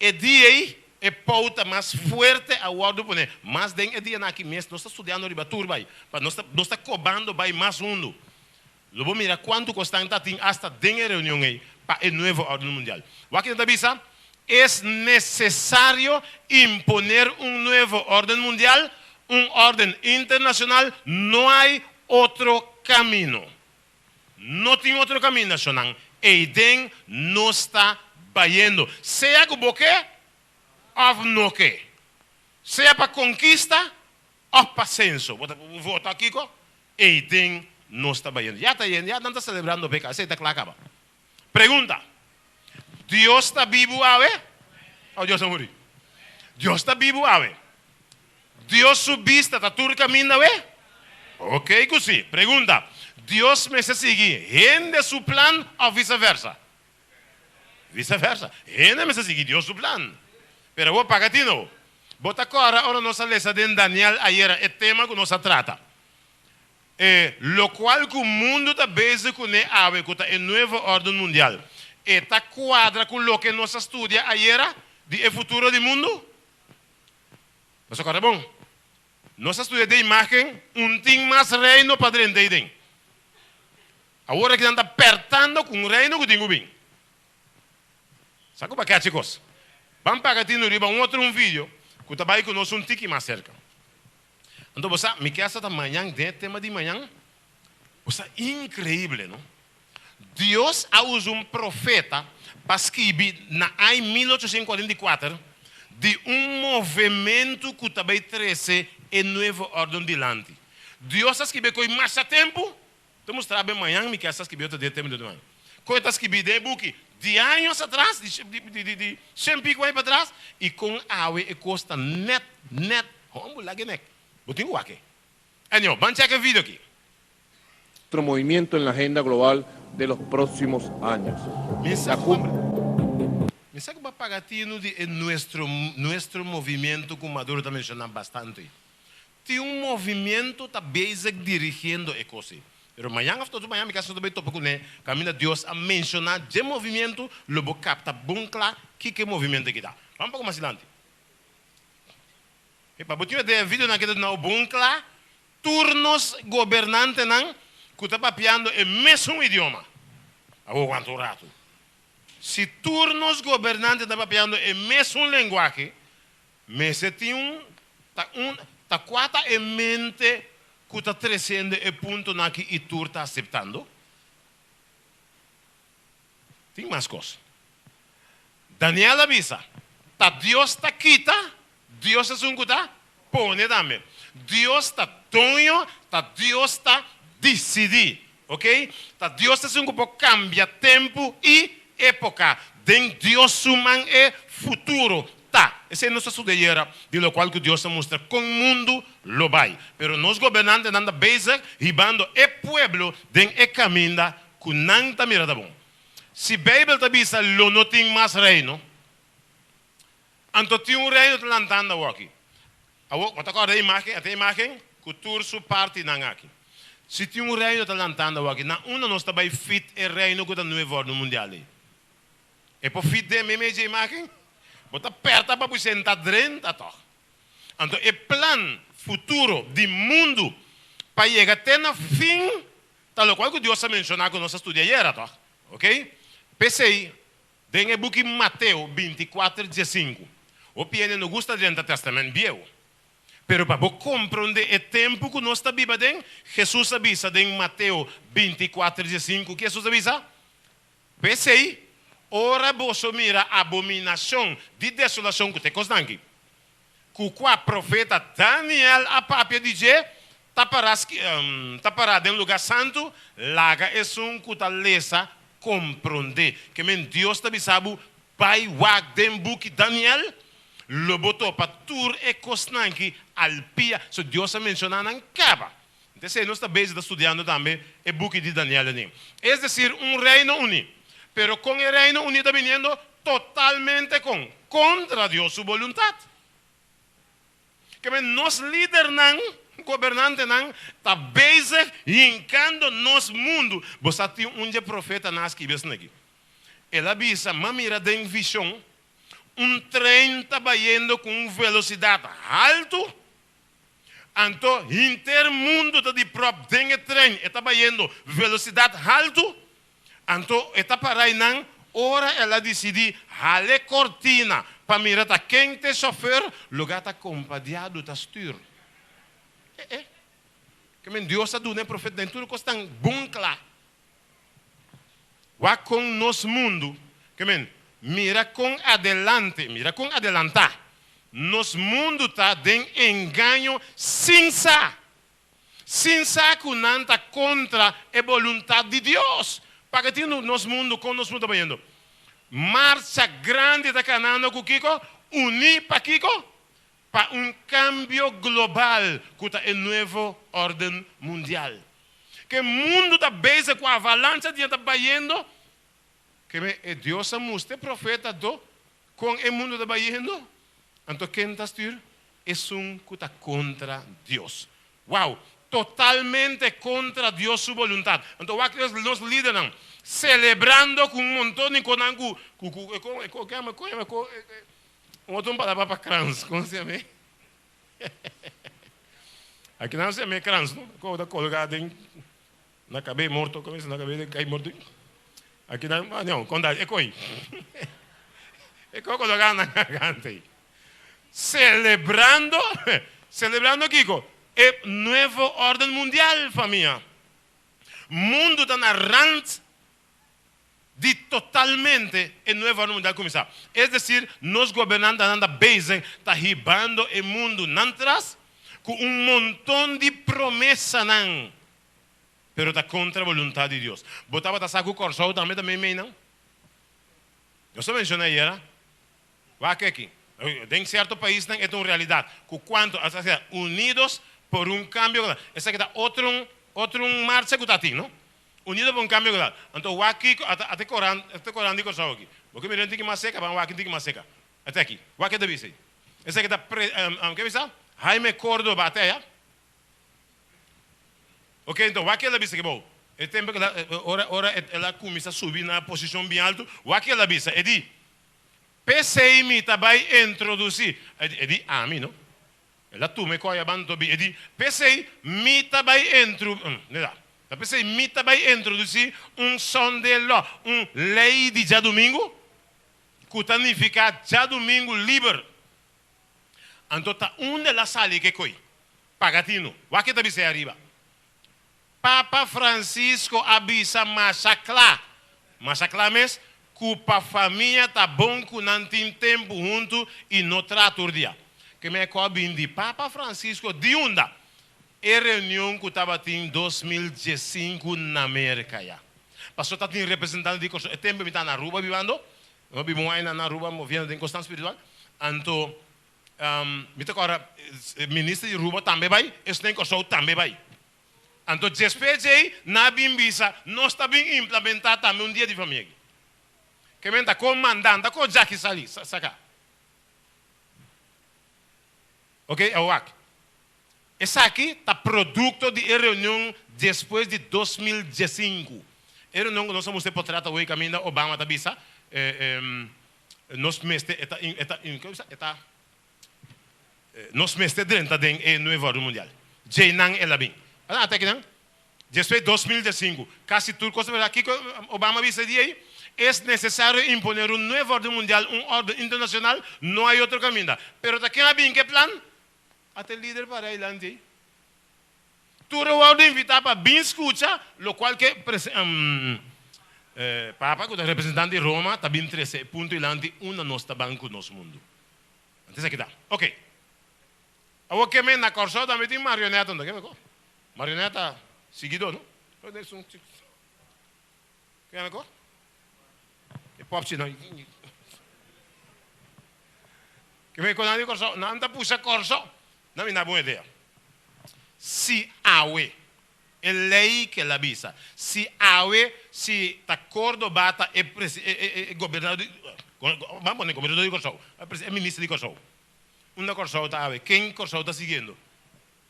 E dia ei e pouta mas fuerte a wordo pone. Mas den e dianan aki mes nos ta studiando riba tur bai, pa nos ta nos ta cobando bai mas hundo. Lo bo mira cuanto cosnan ta tin hasta den e reunion ei pa e nuevo orden mundial. Wak nan ta bisa, Es necesario imponer un nuevo orden mundial, un orden internacional, no hay otro camino. No tin otro caminda, shonnan. Eiden nos ta bayendo. Sea cu bo ke of no ke. Sea pa conquista of pa censo. Bo ta vota kico? Eiden nos ta bayendo. Ya ta yendo, ya nan ta selebrando beka, esei ta kla kaba. Pregunta, Dios ta bibu awe òf Dios a muri? Dios ta bibu awe. Dios su bista ta tur kaminda awe? Oke ku si. Pregunta, Dios mester sigui hende su plan òf viseversa? Viseversa. Hende mester sigui Dios su plan. Pero awor paga tino. Bo ta kòrda ora nos a lesa den Daniel ayera e tema ku nos a trata? E lokual ku mundu ta bezig kuné awe ku ta e nuevo órden mundial, e ta kuadra ku loke nos a studia ayera di e futuro di mundu? Nos a kòrda bon? Nos a studia den imágen un tin mas reino pa drenta ei den. Awor aki nan ta pèrtando ku un reino ku tin ku bin. Sa ku pa kèchi kos. Ban paga tinu riba un otro un video ku ta bai ku nos un tiki mas serka. Anto bo sa, mi ke hasta ta mañan den e tema di mañan. Bo sa inkreible, no? Dios a usa un profeta pa skibi na aña 1844 di un movementu ku ta bai trese e nuevo órden dilanti. Dios a skibi e koe masha tempu. Ta mustra ben mañan mi ke hasta skibi otro den e tema di otro mañan. Koe ta skibi den e buki di años atras, di shen pico aña patras, i kon awe e kos ta nèt, nèt, hombo laga e nek. Bo tin ku wak e. Anyhow, ban chèk e video aki. Nuestro movimiento en la agenda global de los próximos años. Mi sa La ku cumbre. Mi sa ku bo a paga tinu di e nuestro nuestro movimiento ku Maduro ta menshoná bastante. Tin un movimiento ta bezig dirigiendo e cos ei. Pero mañan of otro mañan mi casi no ta bay topa cune, caminda Dios a menciona dje movimiento, lo bo capta bon cla kico e movimiento aki ta. Ban poco mas dilanti. E pa bo tin idea e videonan aki ta duna bo bon cla tur nos gobernantenan cu ta papiando e mesun idioma. Awor wanta un rato. Si tur nos gobernante ta papiando e mesun lenguahe, Mester tin un ta un ta kua ta e mente ku ta tresiendo e puntonan aki i tur ta aseptando? Tin mas kos. Daniel a bisa, Ta Dios ta kita, Dios esun ku ta pone tambe. Dios ta doño, ta Dios ta disidí. Oke? Ta Dios esun ku por kambia tempu i époka. Den Dios su man e futuro ta. Esei nos ta studia ayera, di lokual ku Dios ta mustra kon mundu lo bai. Pero nos gobernantenan ta bezig hibando e pueblo den e kaminda ku nan ta mira ta bon. Si Beibel ta bisa lo no tin mas reino, anto tin un reino ta lantando awoki. Awor, bo ta kòrda e imágen? Ata e imágen ku tur su partinan aki. Si tin un reino ta lantando awor aki, na unda nos ta bai fit e reino ku ta nuevo órden mundial ei? E por fit den meimei dje imágen? Bo ta pèrta pa bo senta drenta tòg. Anto e plan futuro di mundu pa yega te na fin ta lokual ku Dios a menshoná ku nos a studia ayera tòg. Oke? P'esei, den e buki Mateo 24, 15, hopi hende no gusta drenta Tèstamènt Bieu. Pero pa bo komprondé e tempu ku nos ta biba den, Hesus a bisa den Mateo 24, 15, ki Hesus a bisa? P'esei, ora boso mira abominashon di desolashon ku ta e kosnan aki, ku kua profeta Daniel a papia di dje, ta pará ta pará den lugá santu, laga esun ku ta lesa komprondé. Ke men Dios ta bisa bo, Bai wak den buki Daniel, lo bo topa tur e kosnan aki al pia. So Dios a menshoná nan kaba. Entonces nos ta bezig ta studiando tambe e buki di Daniel anin. Es decir, un reino uní. Pero con e reino uní ta biniendo? Totalmente con contra Dios su boluntad. Keme nos lidernan, gobernantenan ta bezig hincando nos mundu. Bo sa tin un dje profetanan a skibi esaki aki. El a bisa, M'a mira den vision un trein ta bayendo cu un velocidad haltu. Anto henter mundu ta di prop den e trein, e ta bayendo velosidat haltu. Anto e ta para einan ora el a disidí hala e kortina pa mira ta ken ta e shofèr, lugá ta kompadiadu ta stür. E e. Ke men Dios a duna e profeta den tur kos tan bon kla. Wak kon nos mundu, ke men, mira kon adelante, mira kon adelantá nos mundu ta den engaño sin sa, sin sa ku nan ta kontra e boluntat di Dios. Pake tin nos mundu, kon nos mundu ta bayendo? Marcha grandi ta kanando ku kiko? Uní pa kiko? Pa un kambio global ku ta e nuevo órden mundial. Ke mundu ta bezig ku avalancha di ta bayendo, ke me e Dios a mustra e profeta do kon e mundu ta bayendo, anto ken ta stuur? Esun ku ta kontra Dios. Wow! Totalmente kontra Dios su boluntat. Anto wak nos lidernan selebrando ku un monton di konan ku ku ku e kon e kon e kon e kon un otro palabra pa krans, kon se yama e? Aki nan se me krans, no? Ko ta kolga den na kabe morto, komo na kabe den kai morto. Aki nan, ah, no, konta, e koi. E koi kologa na garganta ei. Celebrando, celebrando kiko? E nuevo orden mundial, famia. Mundu ta na rand di totalmente e nuevo orden mundial kuminsá. Es desir, nos gobernantenan ta bezig ta hibando e mundu nan tras ku un monton di promesanan, pero ta kontra boluntat di Dios. Bo tabata sa ku Kòrsou tambe ta meimei nan? Nos a menshoná ayera. Wak aki. Den sierto paisnan e ta un realidat ku kuantu, osea, Unidos por un Cambio Global. Esaki ta otro otro un marcha ku ta tin, no? Unidos por un Cambio Global. Anto wak kiko, ata ata e koran, ata e koran di Kòrsou aki. Bo ke mira un tiki mas seka, ban wak un tiki mas seka. Ata aki. Wak ke ta bisa ei. Esaki ta pre, ke bisa? Jaime Cordoba ata aya. Ok, anto wak el a bisa ke bou. E tempu ku el a, ora ora el a kuminsá subi na posishon bien altu, wak el a bisa. E di, P'esei mi ta bai introdusí. E di, Ami no. El a tuma e koya ban tobi. E di, P'esei mi ta bai intro, neda. Ta p'esei mi ta bai introdusí un Sunday law, un lei di djadumingu, ku ta nifiká djadumingu liber. Anto ta unda el a sali ke koi? Paga tinu. Wak e ta bis'é ariba. Papa Francisco a bisa masha kla, masha kla mes, ku pa famia ta bon ku nan tin tempu huntu i no traha tur dia. Ke me ku a bin di Papa Francisco di unda? E reunion ku tabatin 2015 na Merka ya. Paso tatin representante di Kòrsou. E tempu mi ta na Aruba bibando, mi a biba un aña na Aruba moviendo den kosnan spiritual. Anto mi ta kòrda minister di Aruba tambe bai, esnan di Kòrsou tambe bai. Anto despues djei nan a bin bisa, Nos ta bin implementá tambe un dia di famia aki. Ke men ta kon mandá, ta kon djaki sali, saka. Ok, awak. Esaki ta produkto di e reunion despues di 2015. E reunion ku nos a mustra e potret awor kaminda Obama ta bisa, nos mester e ta e ta e ta nos mester drenta den e nuevo orden mundial. Djeinan el a bin. Ata akinan. Despues 2015, kasi tur kos ta kiko Obama a bisa di ei? Es necesario imponer un nuevo orden mundial, un orden internacional, no hay otro caminda. Pero ta ken a bin ku e plan? Ata e lider para adelante ei. Tur a wòrdu invitá pa bin skucha lokual ke Papa ku ta representante di Roma ta bin trese e punto dilanti unda nos ta ban ku nos mundu. Anto esaki ta. Ok. Awor ke men na Kòrsou tambe tin marioneta no ta ke mekor? Marioneta siguidó no? Ke mekor? E popchi no. Ke mekor nan di Kòrsou? Nan ta pusha Kòrsou. Nan mi na bon idea. Si awe e lei ke el a bisa, si awe si ta Cordoba ta e e gobernador di ban pone gobernador di Kòrsou, e minister di Kòrsou. Unda Kòrsou ta awe? Ken Kòrsou ta siguiendo?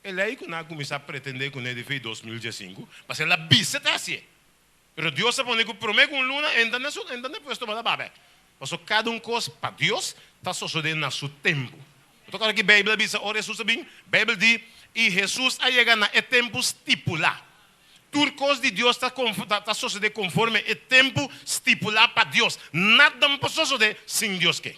E lei ku nan a kuminsá pretendé kuné di fei 2015, pasobra el a bisa ta hasié. Pero Dios a pone ku promé ku un luna e ta na su e ta na e puesto bada babè. Pasobra kada un kos pa Dios ta sosodé na su tempu. Bo ta kòrda ki Beibel a bisa ora Hesus a bin? Beibel di, I Hesus a yega na e tempu stipulá. Tur kos di Dios ta ta sosodé konforme e tempu stipulá pa Dios. Nada no por sosodé sin Dios ke.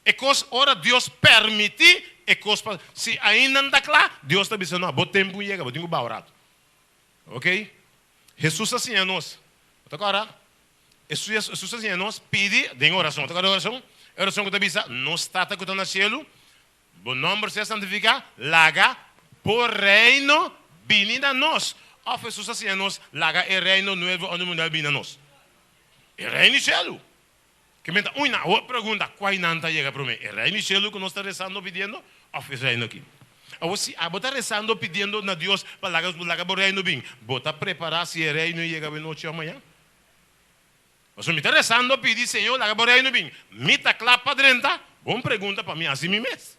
E kos ora Dios permití e kos pa si ainda no ta kla, Dios ta bisa no, bo tempu yega, bo tin ku baha un ratu. Ok? Hesus a siña nos, bo ta kòrda? Hesus a siña nos pidi den orashon. Bo ta kòrda e orashon? E orashon ku ta bisa, Nos Tata ku ta na shelu, bo nòmber sea santifiká, laga bo reino bini na nos. Òf Hesus a siña nos, laga e reino nuevo orden mundial bini na nos. E reino di shelu. Ke men ta ui nan? Awor pregunta, Kua nan ta yega promé? E Reino di Shelu ku nos ta resando pidiendo òf e reino aki? Awor si abo ta resando pidiendo na Dios pa laga laga bo reino bin, bo ta prepará si e reino yega awe nochi òf mañan? Pasobra mi ta resando pidi, Señor laga bo reino bin, mi ta kla pa drenta? Bon pregunta pa mi hasi mi mes.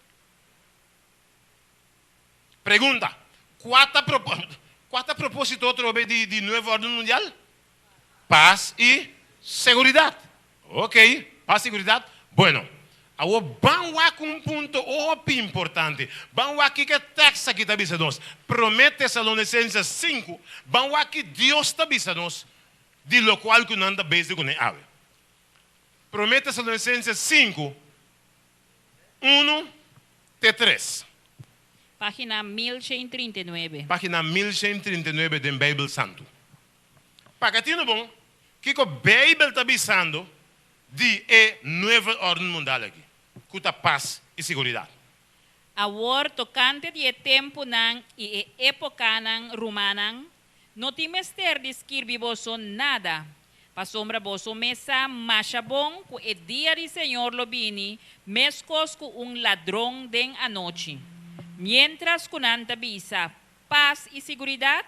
Pregunta, Kua ta kua ta propósito atrobe di di Nuevo Orden Mundial? Pas i seguridat. Ok, pas i seguridat. Bueno, awor ban wak un punto hopi importante. Ban wak kiko e tekst aki ta bisa nos. Promé Tesalonisenses sinku, ban wak ki Dios ta bisa nos di lokual ku nan ta bezig kuné awe. Promé Tesalonisenses sinku, unu te tres. Página 1139. Página 1139 den Beibel Santu. Paga tinu bon kiko Beibel ta bisando di e nuevo orden mundal aki, ku ta pas i siguridat. Awor tokante di e tempunan i e épokanan, rumannan, no tin mester di skirbi boso nada, pasobra boso mes sa masha bon ku e dia di Señor lo bini meskos ku un ladron den anochi. Miéntras ku nan ta bisa, Pas i siguridat!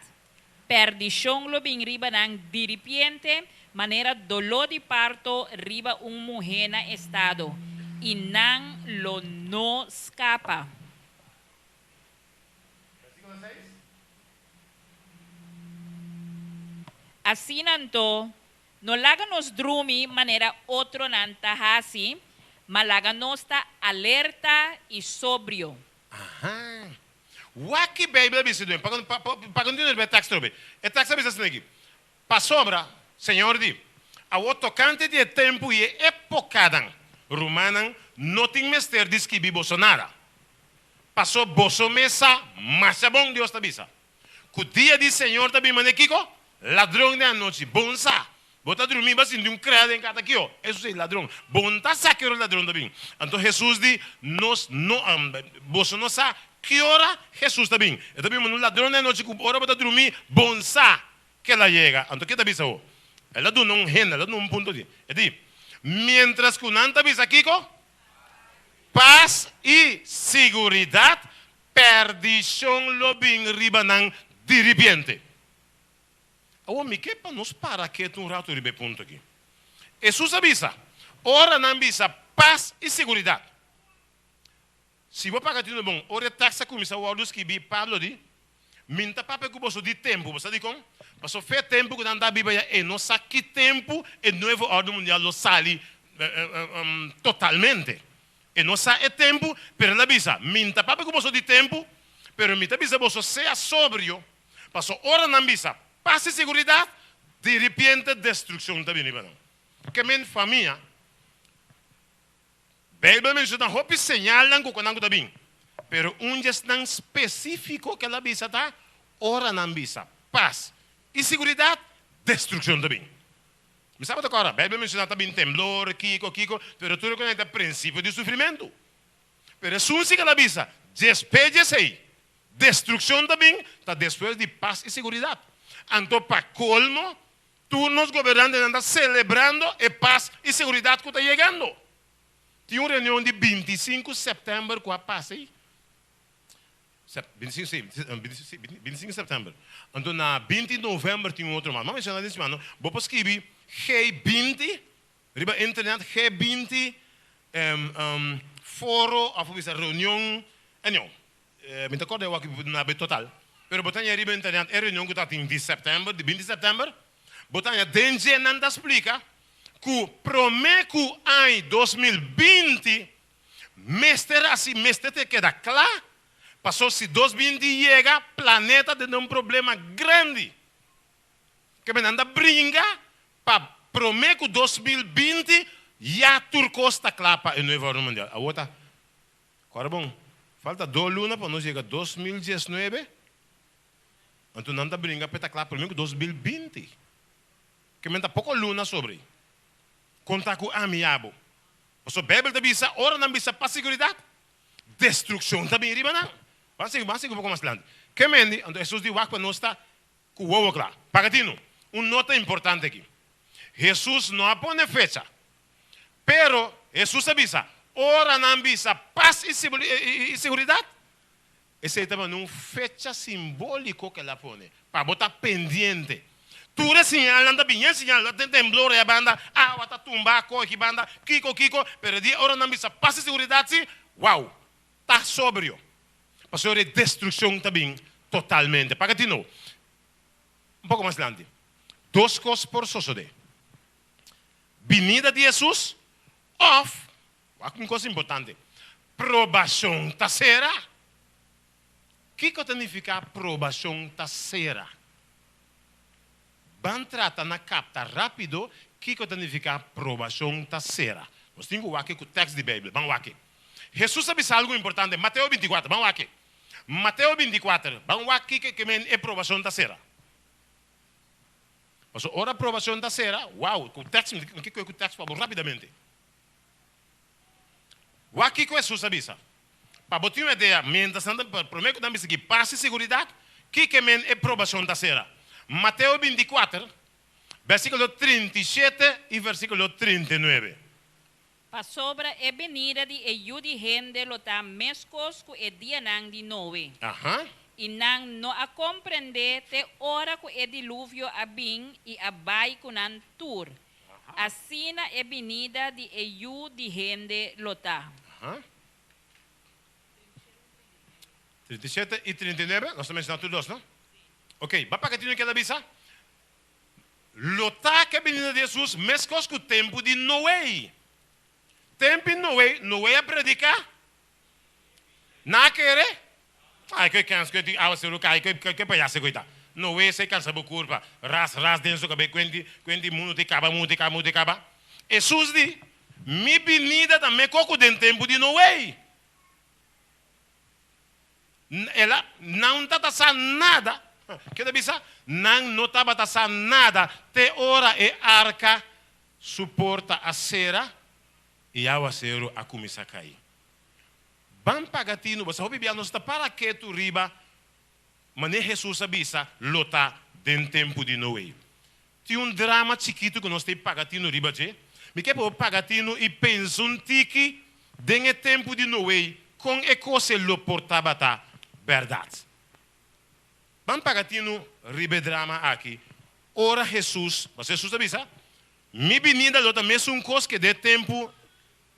Perdishon lo bin riba nan diripiente manera doló di parto riba un muhé na estado, i nan lo no skapa. Versíkulo seis. Asina anto, no laga nos drumi manera otronan ta hasi, ma laga nos ta alerta i sobrio. Aha. Wak ki Beibel a bisa duen. Pa pa continua riba e tekst atrobe. E tekst a bisa asina aki, Pasobra, Señor di, awor tokante di e tempu i e epokanan, rumannan, no tin mester di skibi boso nada. Paso boso mes sa masha bon, Dios ta bisa, ku dia di Señor ta bin manera kiko? Ladron den anochi. Bon sa. Bo ta drumí, bo a sinti un krea den kata kio? Hesus ei, Ladron. Bo no ta sa ki ora ladron ta bin. Anto Hesus di, Nos no, boso no sa ki ora Hesus ta bin. E ta bin manera un ladron den anochi ku ora bo ta drumí, bo no sa ke el a yega. Anto ke ta bisa bo? El a duna un hende, el a duna un punto di. E di, Miéntras ku nan ta bisa kiko? Pas i siguridat, pèrdishon lo bin riba nan diripiente. Awor mi ke pa nos para ketu un ratu riba e punto aki. Hesus a bisa, Ora nan bisa pas i siguridat. Si bo paga tinu bon, ora e tekst a kuminsá wòrdu skibí, Pablo di, Mi n'ta papia ku boso di tempu. Bo sa dikon? Pasobra fe tempu ku nan ta biba ya e no sa ki tempu e nuevo órden mundial lo sali totalmente. E no sa e tempu, pero el a bisa, Mi n'ta papia ku boso di tempu, pero mi ta bisa boso sea sobrio, pasobra ora nan bisa, Pas i siguridat, diripiente destrukshon ta bini pa nan. Ke men famia. Beibel menshoná hopi señalnan ku konan ku ta bin, pero un di esnan spesífiko ku el a bisa ta, Ora nan bisa, Pas i siguridat, destrukshon ta bin. Mi sa bo ta kòrda, Beibel menshoná ta bin temblor, kiko, kiko, pero tur e konan ei ta prinsipio di sufrimentu. Pero esun si ku el a bisa, Djespé di esei, destrukshon ta bin, ta despues di pas i siguridat. Anto pa kolmo, Tur nos gobernantenan ta selebrando e pas i seguridat ku ta yegando. Tin un reunion di 25 sèptèmber ku a pasa ei. 25 si, 25 sèptèmber. Anto na 20 novèmber tin un otro mas. Mi a menshoná den siman, no? Bo por skibi G20 riba internet, G20 foro òf bo bisa reunion, anyhow. Mi ta kòrda e wak na be total, pero bo ta haña riba internet e reunion ku ta tin di sèptèmber, di 20 sèptèmber, bo ta haña den dje nan ta splika ku promé ku aña 2020 mester hasi, mester te keda kla, paso si 2020 yega planeta ta den un problema grandi. Keme nan ta bringa pa promé ku 2020 ya tur kos ta kla pa e nuevo orden mundial. Awor ta Kòrda bon, falta dos luna pa nos yega 2019, anto nan ta bringa p'e ta kla promé ku 2020. Ke men ta poko luna sobri. Konta ku ami i abo. Pasobra Beibel ta bisa, ora nan bisa pa siguridat, destrukshon ta bini riba nan. Ban sigui, ban sigui un poko mas dilanti. Ke men di? Anto Hesus di, Wak pa nos ta ku wowo kla. Paga tinu, un nota importante aki. Hesus no a pone fecha. Pero, Hesus a bisa, ora nan bisa pas i siguridat, esei ta manda un fecha simbóliko ku el a pone, pa bo ta pendiente. Tur e siñalnan ta bin, e siñal, ta temblor e banda, awa ta tumba, kohe banda, kiko, kiko, pero e dia ora nan bisa pas i siguridat si, wou, ta sobrio. Pasobra e destrukshon ta bin totalmente. Paga di nou, un poko mas dilanti. Dos kos por sosodé. Binida di Hesus òf, wak un kos importante, probashon ta sera. Kiko ta nifiká probashon ta sera? Ban trata na kapta rápido kiko ta nifiká probashon ta sera. Nos tin ku wak ku tèks di Beibel. Ban wak. Hesus a bisa algu importante, Mateo 24, ban wak. Mateo 24, ban wak kiko ke men e probashon ta sera. Pasobra ora aprobacion ta cera, wow, cu tekst, mi ke coge cu tekst pa bo rapidamente. Wak kico Jesus a bisa. Pa bo tin un idea, mientras nan ta, prome cu nan bisa ki pas y seguridad, kiko men e probacion ta cera? Mateo 24, versiculo 37 y versiculo 39. Pasobra e benida di e Yu di hende lo ta meskos ku e dianan di Noe. I nan no a komprendé te ora ku e diluvio a bin i a bai ku nan tur. Asina e binida di e Yu di hende lo ta. 37 i 39, nos ta menshoná tur dos, no? Oké, ba pa ke tin un keda bisa? Lo ta ku e binida di Hesus meskos ku tempu di Noe. Tempu di Noe, Noe a prediká. Nan a kere? Ai, ku e kens ku e tin awaseru kai, ku e payase ku e ta. Noe esei kansa bo kurpa, ras ras den su kabei, kuenti kuenti mundu ta kaba, mundu ta kaba, mundu ta kaba. Hesus di, Mi binida ta mekó ku den tempu di Noe. El a, nan no tabata sa nada. Ke ta bisa? Nan no tabata sa nada te ora e arka su porta a sera i awaseru a kuminsá kai. Ban paga tinu, bo sa hopi bia nos ta para ketu riba manera Hesus a bisa lo ta den tempu di Noe. Tin un drama chikitu ku nos ta paga tinu riba dje. Mi ke pa bo paga tinu i pensa un tiki den e tempu di Noe kon e kos e lo por tabata bèrdat. Ban paga tinu riba e drama aki ora Hesus, pasobra Hesus a bisa, Mi binida lo ta mesun kos ke den e tempu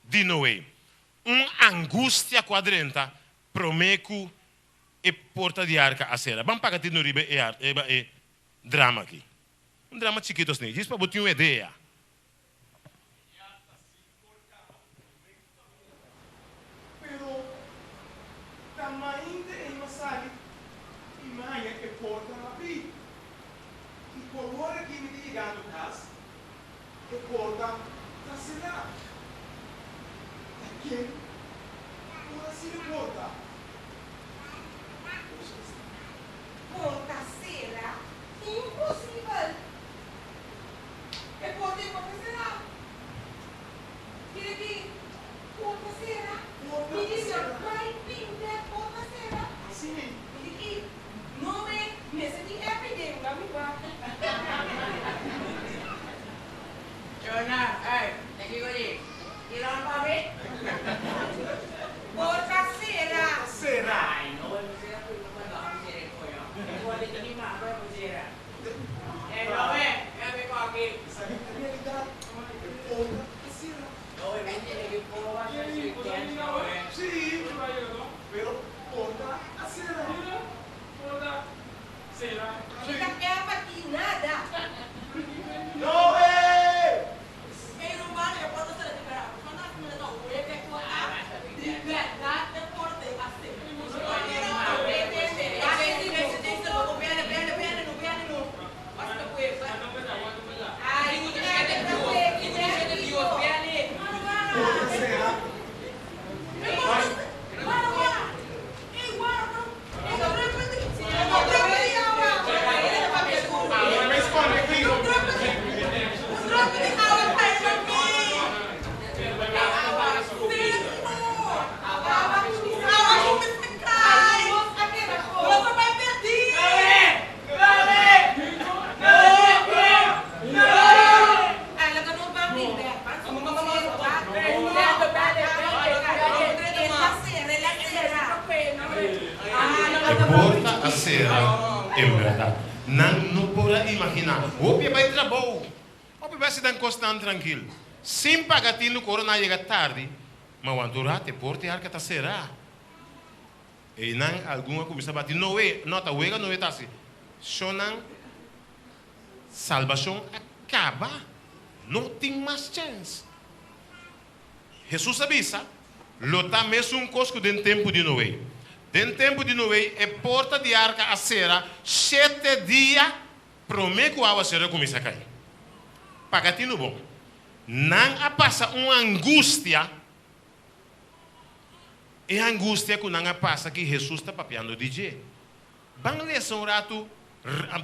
di Noe. Un angustia ku a drenta promé ku e porta di arka a sera. Ban paga tinu riba e riba e drama aki. Un drama chikito asina, djis pa bo tin un idea. Pero ta mainta ei m'a sali i m'a haña e porta habrí. I ku awor aki mi ta yegando kas, e porta ta será. Ta ken por a sera e porta? Porta será? Imposibel! E porta ei por ta será. Kere di porta sera. Mi di señor bai pinta e porta sera. Mi di ki no me mester tin everyday un mi ba. Chona, ey, ta kiko di? Kilo un papi? Porta sera. Ay, no, e por sera ku no no a sera e koño. E por di mi mama e por sera. Ey, no me, e mi koki. Mi ta kè pa ti nada. E porta a sera en bèrdat. Nan no por a imaginá. Hopi a bai trabou. Hopi a bai hasi nan kosnan trankil. Sin paga tinu ku ora nan a yega tardi, ma wantu rat e porta e arka ta será. Einan algun a kuminsá bati, Noe, no ta wega Noe ta hasi. Shonnan, salbashon a kaba. No tin mas chèns. Hesus a bisa, Lo ta mesun kos ku den tempu di Noe. Den tempu di Noe, e porta di arka a sera shete dia promé ku awaseru a kuminsá kai. Paga tinu bon. Nan a pasa un angustia, e angustia ku nan a pasa ki Hesus ta papiando di dje. Ban lesa un ratu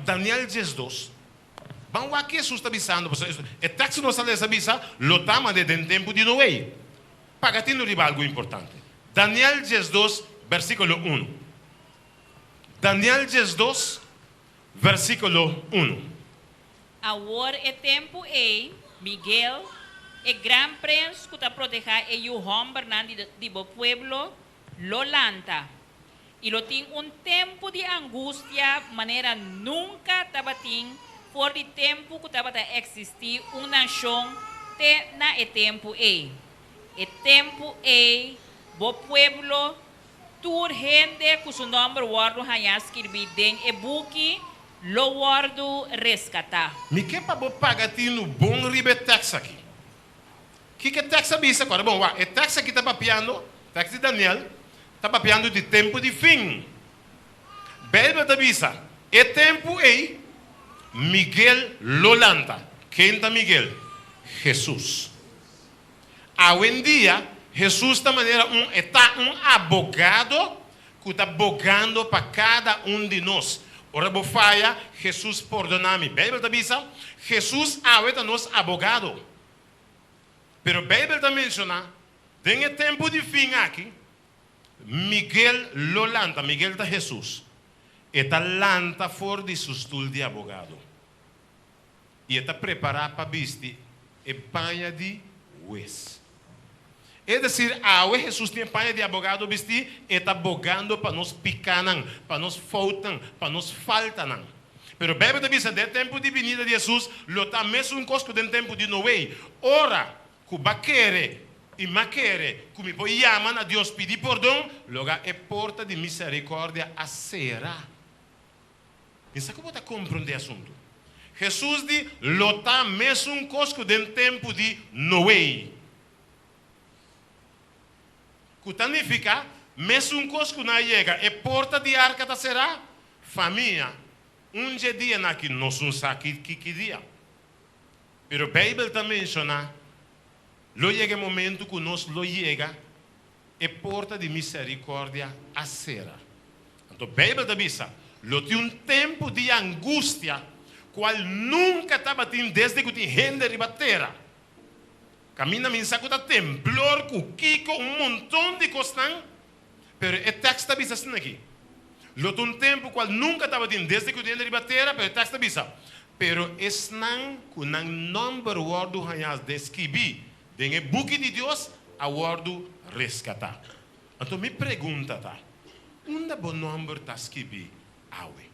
Daniel 12. Ban wak ki Hesus ta bisando, pasobra e teksto nos a lesa bisa lo ta manda den tempu di Noe. Paga tinu riba algu importante. Daniel 12, bersíkulo unu. Daniel 12, versíkulo unu. Awor e tempu ei, Miguel, e gran prens ku ta protehá e yu hòmbernan di bo pueblo, lo lanta. I lo tin un tempu di angustia manera nunka tabatin for di tempu ku tabata eksistí un nashon te na e tempu ei. E tempu ei bo pueblo, tur hende ku su nòmber wòrdu hañá skirbí den e buki, lo wòrdu reskatá. Mi ke pa bo paga tinu bon riba e tèks aki. Kiko e tèks a bisa? Kòrda bon, wak, e tèks aki ta papiando, tèks di Daniel, ta papiando di tempu di fin. Beibel ta bisa, E tempu ei, Miguel lo lanta. Ken ta Miguel? Hesus. Awendia, Hesus ta manera un, e ta un abogado ku ta bogando pa kada un di nos. Ora bo faya, Hesus pordoná mi. Beibel ta bisa, Hesus awe ta nos abogado. Pero Beibel ta menshoná, den e tempu di fin aki, Miguel lo lanta. Miguel ta Hesus. E ta lanta for di su stul di abogado. I e ta prepará pa bisti e paña di hues. Es desir, awe Hesus tin e paña di abogado bistí, e ta bogando pa nos pikánan, pa nos foutnan, pa nos faltanan. Pero Beibel ta bisa den e tempu di binida di Hesus lo ta mesun kos ku den tempu di Noe, ora ku ba kere. I m'a kere ku mi por yama na Dios pidi pordon, loga e porta di miserikòrdia a sera. Mi sa ku bo ta komprondé asuntu. Hesus di, Lo ta mesun kos ku den tempu di Noe. Ku ta nifiká, mesun kos ku nan a yega e porta di arka ta será, famia, un dje dianan aki nos un sa ki ki dia. Pero Beibel ta menshoná, Lo yega e momentu ku nos lo yega e porta di miserikòrdia a sera. Anto Beibel ta bisa, Lo tin un tempu di angustia kual nunka tabatin desde ku tin hende riba tera. Kaminda mi sa ku ta temblor, ku kiko, un monton di kosnan, pero e tèks ta bisa asina aki, Lo ta un tempu kual nunka tabatin desde ku tin hende riba tera, pero e tèks ta bisa, Pero esnan ku nan nòmber wòrdu hañá deskibí den e buki di Dios a wòrdu reskatá. Anto mi pregunta ta, unda bo nòmber ta skibí awe?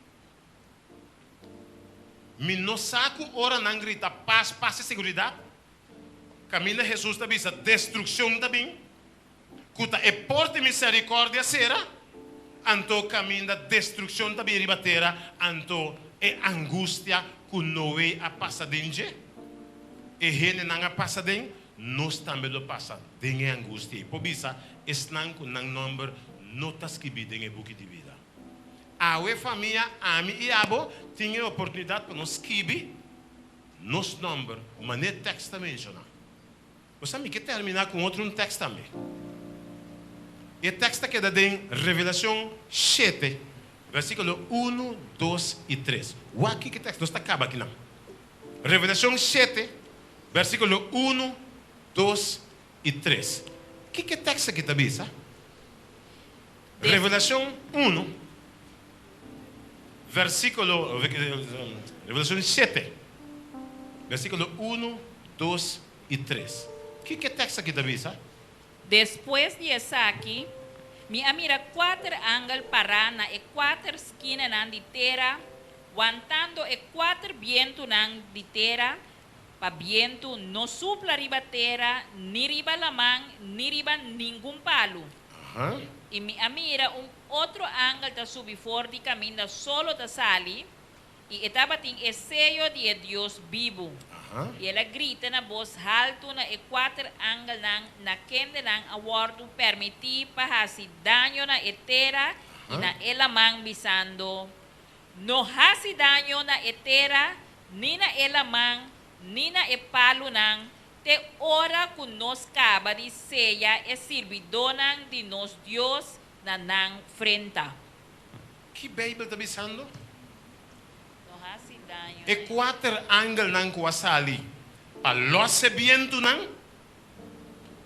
Mi no sa ku ora nan grita pas, pas i seguridat, kaminda Hesus ta bisa destrukshon ta bin, ku ta e port di miserikòrdia sera, anto kaminda destrukshon ta bin riba tera, anto e angustia ku Noe a pasa den dje, e hendenan a pasa den, nos tambe lo pasa den e angustia ei. Por bisa esnan ku nan nòmber no ta skibí den e buki di bida. Awe famia, ami i abo tin e oportunidat pa nos skibi nos nòmber manera e tèks ta menshoná. Bo sa mi ke terminá ku un otro un tèks tambe. E tèks ta keda den Revelashon shete, versíkulo unu, dos i tres. Wak kiko e tèks, nos ta kaba akinan. Revelashon shete, versíkulo unu, dos i tres. Kiko e tèks aki ta bisa? Revelashon unu, versíkulo, Revelashon shete, versíkulo unu, dos i tres. Kiko e tèks aki ta bisa? Despues di esaki, mi a mira kuater angel pará na e kuater skinanan di tera, wantando e kuater bientunan di tera, pa bientu no supla riba tera, ni riba laman, ni riba ningun palu. I mi a mira un otro angel ta subi for di kaminda solo ta sali, i e tabatin e seyo di e Dios bibu. I el a grita na bos haltu na e kuater angelnan na kende nan a wòrdu pèrmití pa hasi daño na e tera i na e laman, bisando, No hasi daño na e tera, ni na e laman, ni na e palunan, te ora ku nos kaba di seya e sirbidónan di nos Dios na nan frenta. Ki Beibel ta bisando? No hasi daño E na e. kuater angelnan ku a sali pa lòs e bientunan,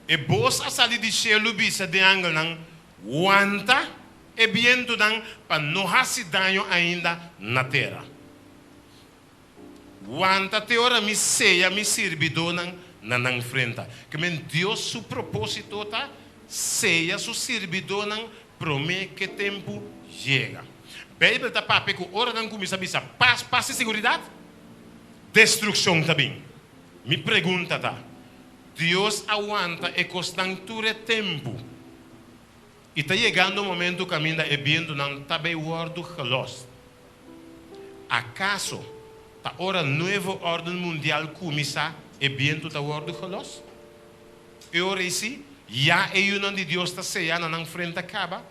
e bos a sali di shelu bisa den angelnan, Wanta e bientunan pa no hasi daño ainda na tera. Wanta te ora mi seya mi sirbidónan na nan frenta. Ke men Dios su propósito ta seya su sirbidónan promé ke tempu yega. Beibel ta papia ku ora nan kuminsá bisa pas, pas i siguridat, destrukshon ta bin. Mi pregunta ta, Dios a wanta e kosnan tur e tempu i ta yegando momentu kaminda e bientunan ta bay wòrdu gelòs? Akaso ta ora nuevo órden mundial kuminsá e bientu ta wòrdu gelòs? E ora ei sí, ya e yunan di Dios ta seyá na nan frenta kaba.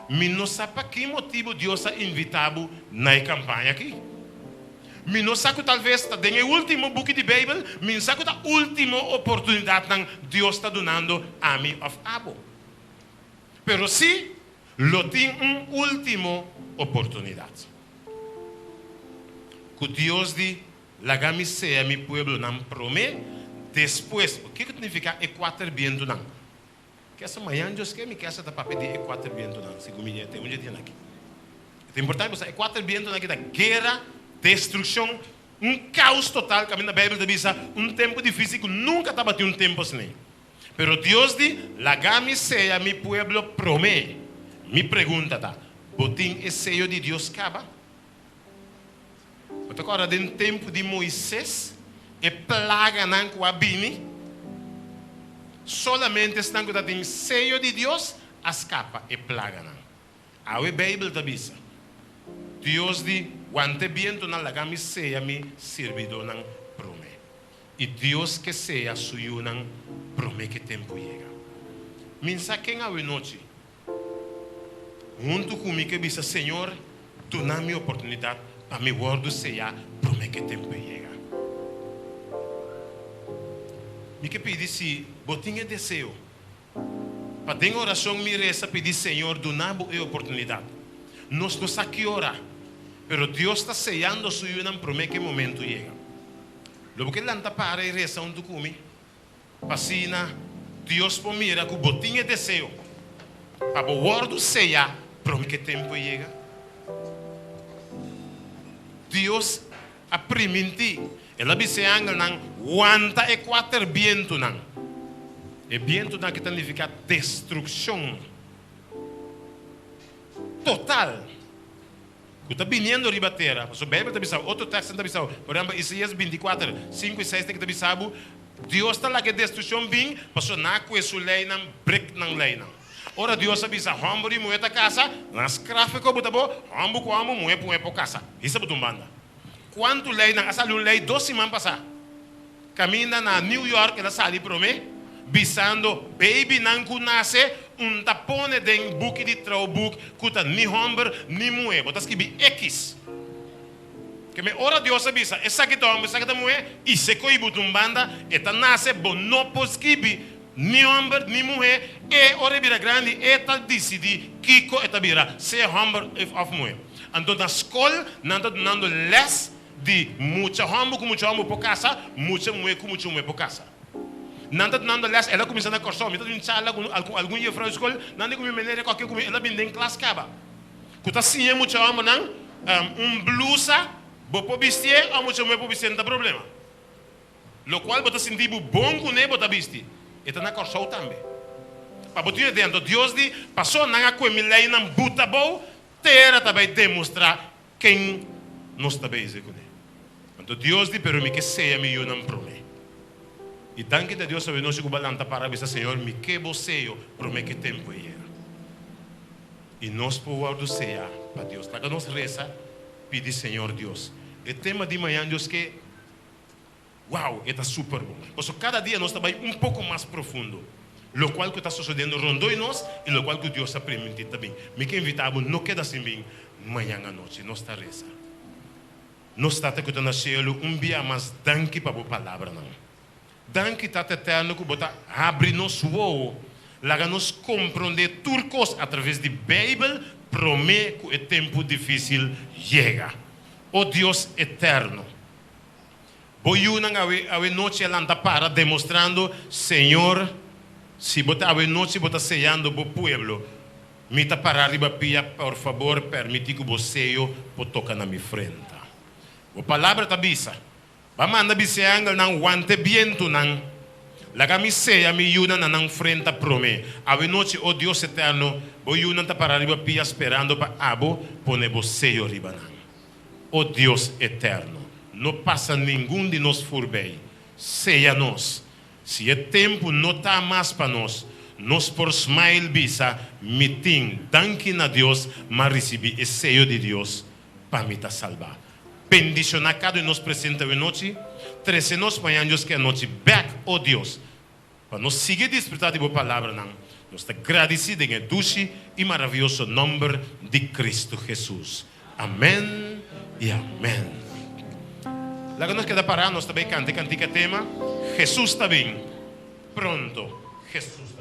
Mi no sa pa ki motibu Dios a invitá bo na e kampaña akí. Mi no sa ku talves ta den e último buki di Beibel, mi no sa ku ta último oportunidatnan Dios ta dunando ami òf abo. Pero sí, lo tin un último oportunidat. Ku Dios di, Laga mi sea mi pueblonan promé, despues. Kiko ta nifiká e kuater bientunan? Kesa mañan Dios ke mi kesa ta papia di e kuater bientunan, segun mi te un dje dianan aki. E ta importante pasobra e kuater bientunan aki ta guera, destrukshon, un kaos total, kaminda Beibel ta bisa un tempu difísil ku nunka tabatin un tempu asina. Pero Dios di, Laga mi sea mi pueblo promé. Mi pregunta ta, Bo tin e seyo di Dios kaba? Bo ta kòrda den tempu di Moises e plaganan ku a bini? Solamente esnan ku tabatin seyo di Dios a skapa e plaganan. Awe Beibel ta bisa, Dios di, Wanta e bientunan, laga mi seya mi sirbidónan promé. I Dios ke seya su yunan promé ku e tempu yega. Mi sa ken awe nochi huntu ku mi ke bisa, Señor, duna mi oportunidat pa mi wòrdu seyá promé ku e tempu yega. Mi ke pidi si bo tin e deseo pa den orashon mi resa pidi Señor duna bo e oportunidat. Nos no sa ki ora, pero Dios ta seyando su yunan promé ku e momentu yega. Lo bo ke lanta para i resa huntu ku mi? Pa asina Dios por mira ku bo tin e deseo pa bo wòrdu seyá promé ku e tempu yega. Dios a primintí, El a bisa e angelnan, Wanta e kuater bientunan. E bientunan aki ta nifiká destrukshon total. Ku ta biniendo riba tera. Pasobra Beibel ta bisa bo, otro tekstnan ta bisa bo, por ehèmpel Isaías bintikuater, sinku i seis ta bisa bo, Dios ta laga e destrukshon bin pasobra nan a kue su leinan, brek nan leinan. Ora Dios a bisa hòmber i muhé ta kasa, nan a skraf e kobu ta bo, hòmber ku hòmber, muhé ku muhé por kasa. Hisa bo ta un banda. Kuantu leinan? A sali un lei dos siman pasá. Kaminda na New York el a sali promé, bisando babynan ku nase un ta pone den buki di trouwboek ku ta ni hòmber ni muhé. Bo ta skibi ekis. Ke me ora Dios a bisa esaki ta hòmber esaki ta muhé i se ko'i bo ta un banda e ta nase bo no por skibi ni hòmber ni muhé e ora e bira grandi e ta disidí kiko e ta bira sea hòmber òf muhé. Anto na skol nan ta dunando lès Di mucha hòmber ku mucha hòmber por kasa, mucha muhé ku mucha muhé por kasa. Nan ta dunando lès, el a kuminsá na Kòrsou. Mi ta dun charla ku algun yefrou di skol, nan di ku mi meneer kòke ku mi, el a bin den klas kaba. Ku ta siña mucha hòmbernan un blusa bo por bistié òf mucha muhé por bistié no ta problema. Lokual bo ta sinti bo bon kuné bo ta bisti. E ta na Kòrsou tambe. Pa bo tin idea, anto Dios di, Pasó nan a kue mi leinan buta abou, tera ta bai demostrá Ken nos ta bezig kuné? Anto Dios di, Pero mi ke sea mi yunan promé. I danki ta Dios awe nochi ku bo a lanta para bisa, Señor, mi ke bo seo promé ku e tempu e yega. I nos por wòrdu seá pa Dios. Laga nos resa pidi Señor Dios. E tema di mañan Dios ke, Wow, e ta super bon. Pasobra kada dia nos ta bai un poko mas profundo lokual ku ta sosodiendo rondó di nos i lokual ku Dios a primintí ta bin. Mi ke invitá bo no keda sin bin mañan anochi. Nos ta resa. Nos Tata ku ta na shelu, un bia mas danki pa bo palabranan. Danki Tata Eterno ku bo ta habri nos wowo, laga nos komprondé tur kos atraves di Beibel promé ku e tempu difísil yega. O Dios Eterno, Bo yunan awe awe nochi a lanta para demostrando, Señor, si Bo ta awe nochi Bo ta seyando Bo pueblo, mi ta para riba pia, por fabor permiti ku Bo seyo por toka na mi frenta. Bo palabra ta bisa, Ba manda bisa e angelnan wanta e bientunan, laga mi seya mi yunan na nan frenta prome. Awe nochi, o Dios eterno, Bo yunan ta para riba pia sperando pa Abo pone Bo seyo riba nan. O Dios eterno, no pasa ningun di nos furbei. Seya nos. Si e tempu no ta mas pa nos, nos por smile bisa, Mi tin, danki na Dios, m'a ricibi e seyo di Dios pa mi ta salba. Bendiciona cada un nos presente awenochi, trece nos mañan Dios ke anochi bek, o Dios, pa nos sigui disfruta di bo palabranan. Nos ta gradici den e dushi y maraviyoso nomber di Cristo Jesus. Amen y amen. Laga nos keda para, nos ta bay canta e cantica tema, Jesus ta bin pronto, Jesus ta bin.